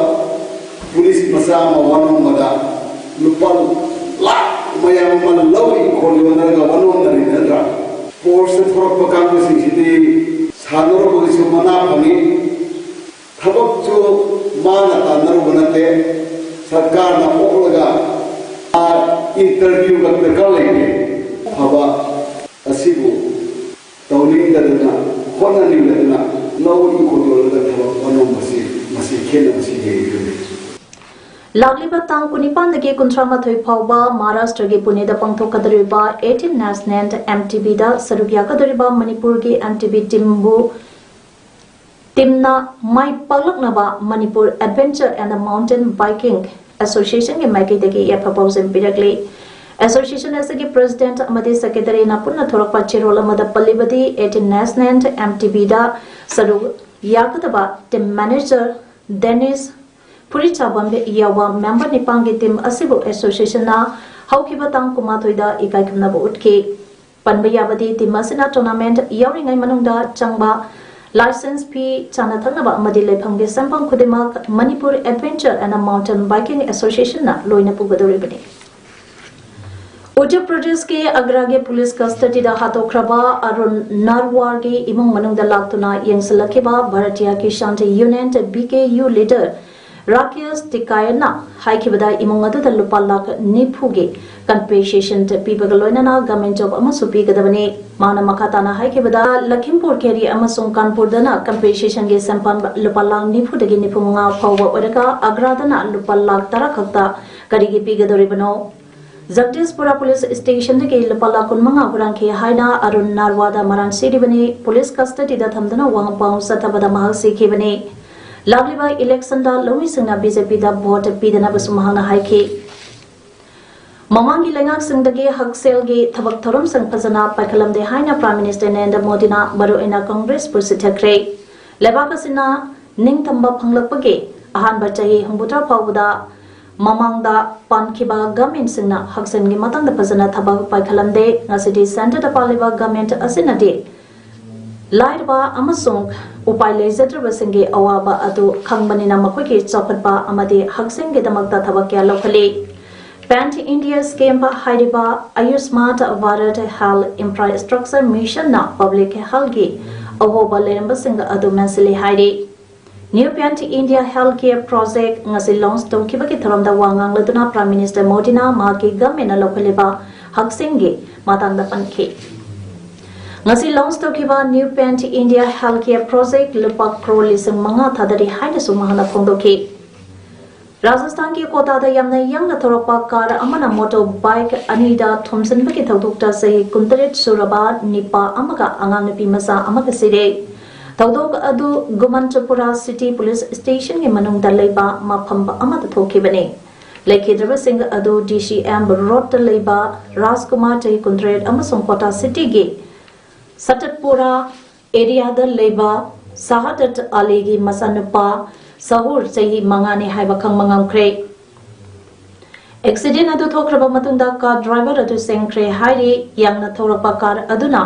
ꯄꯨꯂꯤꯁ ꯃꯆꯥ ꯑꯃ ꯋꯥꯅꯣꯝꯕꯗ ꯂꯨꯄꯥ ꯂꯥꯈ ꯃꯌꯥꯝ ꯑꯃ ꯂꯧꯔꯤ ꯈꯣꯠꯂꯤ ꯍꯣꯠꯅꯔꯒ ꯋꯥꯅꯣꯝꯅꯔꯤ ꯅꯠꯇ꯭ꯔꯥ? ꯁ꯭ꯄꯣꯔꯠꯁꯇ ꯊꯣꯔꯛꯄ ꯀꯥꯡꯕꯨꯁꯤꯡꯁꯤꯗꯤ ꯁꯥꯟꯅꯔꯨꯕꯒꯤꯁꯨ ꯃꯅꯥ ꯐꯪꯏ꯫ ꯊꯕꯛꯁꯨ ꯃꯥꯅ ꯇꯥꯟꯅꯔꯨꯕ ꯅꯠꯇꯦ, ꯁꯔꯀꯥꯔꯅ ꯑꯣꯛꯂꯒ ꯏꯟꯇꯔꯚ꯭ꯌꯨꯒ ꯗꯔꯀꯥꯔ ꯂꯩꯇꯦ꯫ ꯐꯕ ꯑꯁꯤꯕꯨ ꯇꯧꯅꯤꯡꯗꯗꯅ, ꯍꯣꯠꯅꯅꯤꯡꯗꯗꯅ ꯂꯧ ꯏꯪꯈꯣꯜ ꯌꯣꯜꯂꯒ ꯊꯕꯛ ꯄꯥꯡꯂꯝꯕꯁꯤ, ꯃꯁꯤ ꯈꯦꯠꯅꯕꯁꯤ ꯂꯩꯔꯤꯕꯅꯤ꯫ ꯂꯥꯛꯂꯤꯕ ꯇꯥꯡ ꯀꯨꯟꯅꯤꯄꯥꯟꯗꯒꯤ ꯀꯨꯟꯊ꯭ꯔꯥ ꯃꯥꯊꯣꯏ ꯐꯥꯎꯕ ꯃꯍꯥꯔꯥꯁꯇ꯭ꯔꯒꯤ ꯄꯨꯅꯦꯗ ꯄꯥꯡꯊꯣꯛꯀꯗꯧꯔꯤꯕ eighteen National M T Bꯗ ꯁꯔꯨꯛ ꯌꯥꯒꯗꯧꯔꯤꯕ ꯃꯅꯤꯄꯨꯔꯒꯤ M T B teamꯕꯨ teamꯅ my ꯄꯥꯛꯂꯛꯅꯕ Manipur Adventure and Mountain Biking Associationꯒꯤ ꯃꯥꯏꯀꯩꯗꯒꯤ ꯌꯥꯏꯐ ꯄꯥꯎꯖꯦꯜ ꯄꯤꯔꯛꯂꯤ꯫ Association ꯑꯁꯤꯒꯤ president ꯑꯃꯗꯤ secretaryꯅ ꯄꯨꯟꯅ ꯊꯣꯔꯛꯄ ꯆꯦꯔꯣꯜ ꯑꯃꯗ ꯄꯜꯂꯤꯕꯗꯤ eighteen National M T Bꯗ ꯁꯔꯨꯛ ꯌꯥꯒꯗꯕ team manager Dennis ꯐꯨꯔꯤꯠꯆꯥꯕꯝ ꯌꯥꯎꯕ member ꯅꯤꯄꯥꯟꯒꯤ team ꯑꯁꯤꯕꯨ associationꯅ ꯍꯧꯈꯤꯕ ꯇꯥꯡ ꯀꯨꯟꯃꯥꯊꯣꯏꯗ ꯏꯀꯥꯏ ꯈꯨꯝꯅꯕ ꯎꯠꯈꯤ꯫ ꯄꯟꯕ ꯌꯥꯕꯗꯤ team ꯑꯁꯤꯅ tournament ꯌꯥꯎꯔꯤꯉꯩ ꯃꯅꯨꯡꯗ ꯆꯪꯕ license fee, ꯆꯥꯅ ꯊꯛꯅꯕ ꯑꯃꯗꯤ ꯂꯩꯐꯝꯒꯤ ꯁꯦꯟꯐꯝ ꯈꯨꯗꯤꯡꯃꯛ Manipur Adventure and Mountain Biking Associationꯅ ꯂꯣꯏꯅ ꯄꯨꯒꯗꯧꯔꯤꯕꯅꯤ꯫ ꯎꯠꯇꯔ ꯄ꯭ꯔꯗꯦꯁꯀꯤ ꯑꯒ꯭ꯔꯥꯒꯤ police custodyꯗ ꯍꯥꯠꯇꯣꯛꯈ꯭ꯔꯕ ꯑꯔꯨꯟ ꯅꯥꯔꯋꯥꯔꯒꯤ ꯏꯃꯨꯡ ꯃꯅꯨꯡꯗ ꯂꯥꯛꯇꯨꯅ ꯌꯦꯡꯁꯤꯜꯂꯛꯈꯤꯕ Bharatiya Kishan Union, B K U leader Rakesh ꯇꯤꯀꯥꯌꯟꯅ ꯍꯥꯏꯈꯤꯕꯗ ꯏꯃꯨꯡ ꯑꯗꯨꯗ ꯂꯨꯄꯥ ꯂꯥꯈ ꯅꯤꯐꯨꯒꯤ compensation ꯄꯤꯕꯒ ꯂꯣꯏꯅꯅ government job ꯑꯃꯁꯨ ꯄꯤꯒꯗꯕꯅꯤ꯫ ꯃꯥꯅ ꯃꯈꯥ ꯇꯥꯅ ꯍꯥꯏꯈꯤꯕꯗ ꯂꯈꯤꯝꯄꯨꯔ ꯈꯦꯔꯤ ꯑꯃꯁꯨꯡ ꯀꯥꯟꯄꯨꯔꯗꯅ compensationꯒꯤ ꯁꯦꯟꯐꯝ ꯂꯨꯄꯥ ꯂꯥꯈ ꯅꯤꯐꯨꯗꯒꯤ ꯅꯤꯐꯨ ꯃꯉꯥ ꯐꯥꯎꯕ ꯑꯣꯏꯔꯒ ꯑꯒ꯭ꯔꯥꯗꯅ ꯂꯨꯄꯥ ꯂꯥꯈ ꯇꯔꯥ ꯈꯛꯇ ꯀꯔꯤꯒꯤ ꯄꯤꯒꯗꯧꯔꯤꯕꯅꯣ? ꯖꯒꯗꯤꯁꯄꯨꯔꯥ police stationꯗꯒꯤ ꯂꯨꯄꯥ ꯂꯥꯈ ꯀꯨꯟ ꯃꯉꯥ ꯍꯨꯔꯥꯟꯈꯤ ꯍꯥꯏꯅ ꯑꯔꯨꯟ ꯅꯥꯔꯋꯥꯗ ꯃꯔꯥꯟ ꯁꯤꯔꯤꯕꯅꯤ꯫ Police custodyꯗ ꯊꯝꯗꯨꯅ ꯋꯥꯍꯪ ꯄꯥꯎ ꯆꯠꯊꯕꯗ ꯃꯍꯥꯛ ꯁꯤꯈꯤꯕꯅꯤ꯫ ꯂꯥꯛꯂꯤꯕ electionꯗ ꯂꯧꯃꯤꯁꯤꯡꯅ BJPꯗ vote ꯄꯤꯗꯅꯕꯁꯨ ꯃꯍꯥꯛꯅ ꯍꯥꯏꯈꯤ꯫ ꯃꯃꯥꯡꯒꯤ ꯂꯩꯉꯥꯛꯁꯤꯡꯗꯒꯤ ꯍꯛꯁꯦꯜꯒꯤ ꯊꯕꯛ ꯊꯧꯔꯝꯁꯤꯡ ꯐꯖꯅ ꯄꯥꯏꯈꯠꯂꯝꯗꯦ ꯍꯥꯏꯅ Prime Minister ꯅꯔꯦꯟꯗ꯭ꯔ ꯃꯣꯗꯤꯅ ꯃꯔꯨꯑꯣꯏꯅ ꯀꯪꯒ꯭ꯔꯦꯁꯄꯨ ꯁꯤꯊꯈ꯭ꯔꯦ꯫ ꯂꯩꯕꯥꯛ ꯑꯁꯤꯅ ꯅꯤꯡꯇꯝꯕ ꯐꯪꯂꯛꯄꯒꯤ ꯑꯍꯥꯟꯕ ꯆꯍꯤ ꯍꯨꯝꯐꯨꯇꯔꯥ ꯐꯥꯎꯕꯗ ꯃꯃꯥꯡꯗ ꯄꯥꯟꯈꯤꯕ governmentꯁꯤꯡꯅ ꯍꯛꯁꯦꯜꯒꯤ ꯃꯇꯥꯡꯗ ꯐꯖꯅ ꯊꯕꯛ ꯄꯥꯏꯈꯠꯂꯝꯗꯦ꯫ ꯉꯁꯤꯗꯤ centreꯗ ꯄꯥꯜꯂꯤꯕ government ꯑꯁꯤꯅꯗꯤ ꯂꯥꯏꯔꯕ ꯑꯃꯁꯨꯡ ꯎꯄꯥꯏ ꯂꯩꯖꯗ꯭ꯔꯕꯁꯤꯡꯒꯤ ꯑꯋꯥꯕ ꯑꯗꯨ ꯈꯪꯕꯅꯤꯅ ꯃꯈꯣꯏꯒꯤ ꯆꯥꯎꯈꯠꯄ ꯑꯃꯗꯤ ꯍꯛꯁꯦꯜꯒꯤꯗꯃꯛꯇ ꯊꯕꯛ ꯀꯌꯥ ꯂꯧꯈꯠꯂꯤ꯫ Pan India scheme ꯍꯥꯏꯔꯤꯕ Ayushman Bharat Health Infrastructure Missionꯅ public healthꯒꯤ ꯑꯍꯣꯕ ꯂꯩꯔꯝꯕꯁꯤꯡ ꯑꯗꯨ ꯃꯦꯟꯁꯤꯜꯂꯤ ꯍꯥꯏꯔꯤ꯫ New Paint India Healthcare Project ꯉꯁꯤ launch ꯇꯧꯈꯤꯕꯒꯤ ꯊꯧꯔꯝꯗ ꯋꯥ ꯉꯥꯡꯂꯗꯨꯅ Prime Minister ꯃꯣꯗꯤꯅ ꯃꯍꯥꯛꯀꯤ governmentꯅ ꯂꯧꯈꯠꯂꯤꯕ ꯍꯛꯁꯦꯜꯒꯤ ꯃꯇꯥꯡꯗ ꯄꯟꯈꯤ꯫ ꯉꯁꯤ launch ꯇꯧꯈꯤꯕ New Paint India Healthcare Project ꯂꯨꯄꯥ ꯀ꯭ꯔꯣꯔ ꯂꯤꯁꯤꯡ ꯃꯉꯥ ꯊꯥꯗꯔꯤ ꯍꯥꯏꯅꯁꯨ ꯃꯍꯥꯛꯅ ꯐꯣꯡꯗꯣꯛꯈꯤ꯫ ꯔꯥꯖꯁꯊꯥꯟꯒꯤ ꯀꯣꯇꯥꯗ ꯌꯥꯝꯅ ꯌꯥꯡꯅ ꯊꯧꯔꯛꯄ car ꯑꯃꯅ motor bike ꯑꯅꯤꯗ ꯊꯣꯝꯖꯤꯟꯕꯒꯤ ꯊꯧꯗꯣꯛꯇ ꯆꯍꯤ ꯀꯨꯟꯇꯔꯦꯠ ꯁꯨꯔꯕ ꯅꯤꯄꯥ ꯑꯃꯒ ꯑꯉꯥꯡ ꯅꯨꯄꯤ ꯃꯆꯥ ꯑꯃꯒ ꯁꯤꯔꯦ꯫ ꯊꯧꯗꯣꯛ ꯑꯗꯨ ꯒꯨꯃꯟꯇꯄꯨꯔꯥ City Police Stationꯒꯤ ꯃꯅꯨꯡꯗ ꯂꯩꯕ ꯃꯐꯝ ꯑꯃꯗ ꯊꯣꯛꯈꯤꯕꯅꯤ꯫ ꯂꯩꯈꯤꯗ꯭ꯔꯕꯁꯤꯡ ꯑꯗꯨ D C M Roadꯇ ꯂꯩꯕ ꯔꯥꯖꯀꯨꯃꯥꯔ, ꯆꯍꯤ ꯀꯨꯟꯇꯔꯦꯠ, ꯑꯃꯁꯨꯡ ꯀꯣꯇꯥ Cityꯒꯤ ꯁꯇꯠꯄꯨꯔꯥ areaꯗ ꯂꯩꯕ ꯁꯍꯥꯗꯠ ꯑꯂꯤꯒꯤ ꯃꯆꯥꯅꯨꯄꯥ ꯁꯍꯨꯔ, ꯆꯍꯤ ꯃꯉꯥꯅꯤ ꯍꯥꯏꯕ ꯈꯪꯕ ꯉꯝꯈ꯭ꯔꯦ꯫ Accident ꯑꯗꯨ ꯊꯣꯛꯈ꯭ꯔꯕ ꯃꯇꯨꯡꯗ car driver ꯑꯗꯨ ꯆꯦꯟꯈ꯭ꯔꯦ ꯍꯥꯏꯔꯤ꯫ ꯌꯥꯡꯅ ꯊꯧꯔꯛꯄ car ꯑꯗꯨꯅ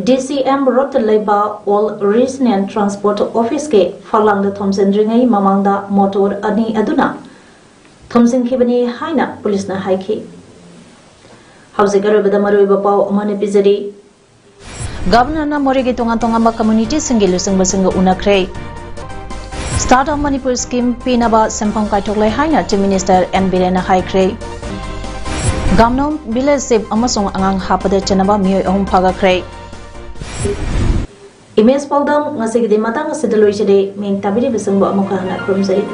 D C M Roadꯇ ꯂꯩꯕ All Regional Transport Officeꯀꯤ ꯐꯛꯂꯥꯡꯗ ꯊꯣꯝꯖꯤꯟꯗ꯭ꯔꯤꯉꯩ ꯃꯃꯥꯡꯗ motor ꯑꯅꯤ ꯑꯗꯨꯅ ꯊꯣꯝꯖꯤꯟꯈꯤꯕꯅꯤ ꯍꯥꯏꯅ policeꯅ ꯍꯥꯏꯈꯤ꯫ ꯍꯧꯖꯤꯛ ꯑꯔꯣꯏꯕꯗ ꯃꯔꯨꯑꯣꯏꯕ ꯄꯥꯎ ꯑꯃꯅ ꯄꯤꯖꯔꯤ꯫ Governorꯅ ꯃꯣꯔꯦꯒꯤ ꯇꯣꯉꯥꯟ ꯇꯣꯉꯥꯟꯕ communityꯁꯤꯡꯒꯤ ꯂꯨꯆꯤꯡꯕꯁꯤꯡꯒ ꯎꯅꯈ꯭ꯔꯦ꯫ Start-up Manipur scheme ꯄꯤꯅꯕ ꯁꯦꯟꯐꯝ ꯀꯥꯏꯊꯣꯛꯂꯦ ꯍꯥꯏꯅ Chief Minister N Birenꯅ ꯍꯥꯏꯈ꯭ꯔꯦ꯫ ꯒꯥꯝꯅꯣꯝ village chief ꯑꯃꯁꯨꯡ ꯑꯉꯥꯡ ꯍꯥꯞꯄꯗ ꯆꯠꯅꯕ ꯃꯤꯑꯣꯏ ꯑꯍꯨꯝ ꯐꯥꯒꯠꯈ꯭ꯔꯦ꯫ Image ꯄꯥꯎꯗꯝ ꯉꯁꯤꯒꯤꯗꯤ ꯃꯇꯥꯡ ꯑꯁꯤꯗ ꯂꯣꯏꯁꯤꯜꯂꯤ꯫ ꯃꯤꯡ ꯇꯥꯕꯤꯔꯤꯕꯁꯤꯡꯕꯨ ꯑꯃꯨꯛꯀ ꯍꯟꯅ ꯈꯨꯔꯨꯝꯖꯔꯤ꯫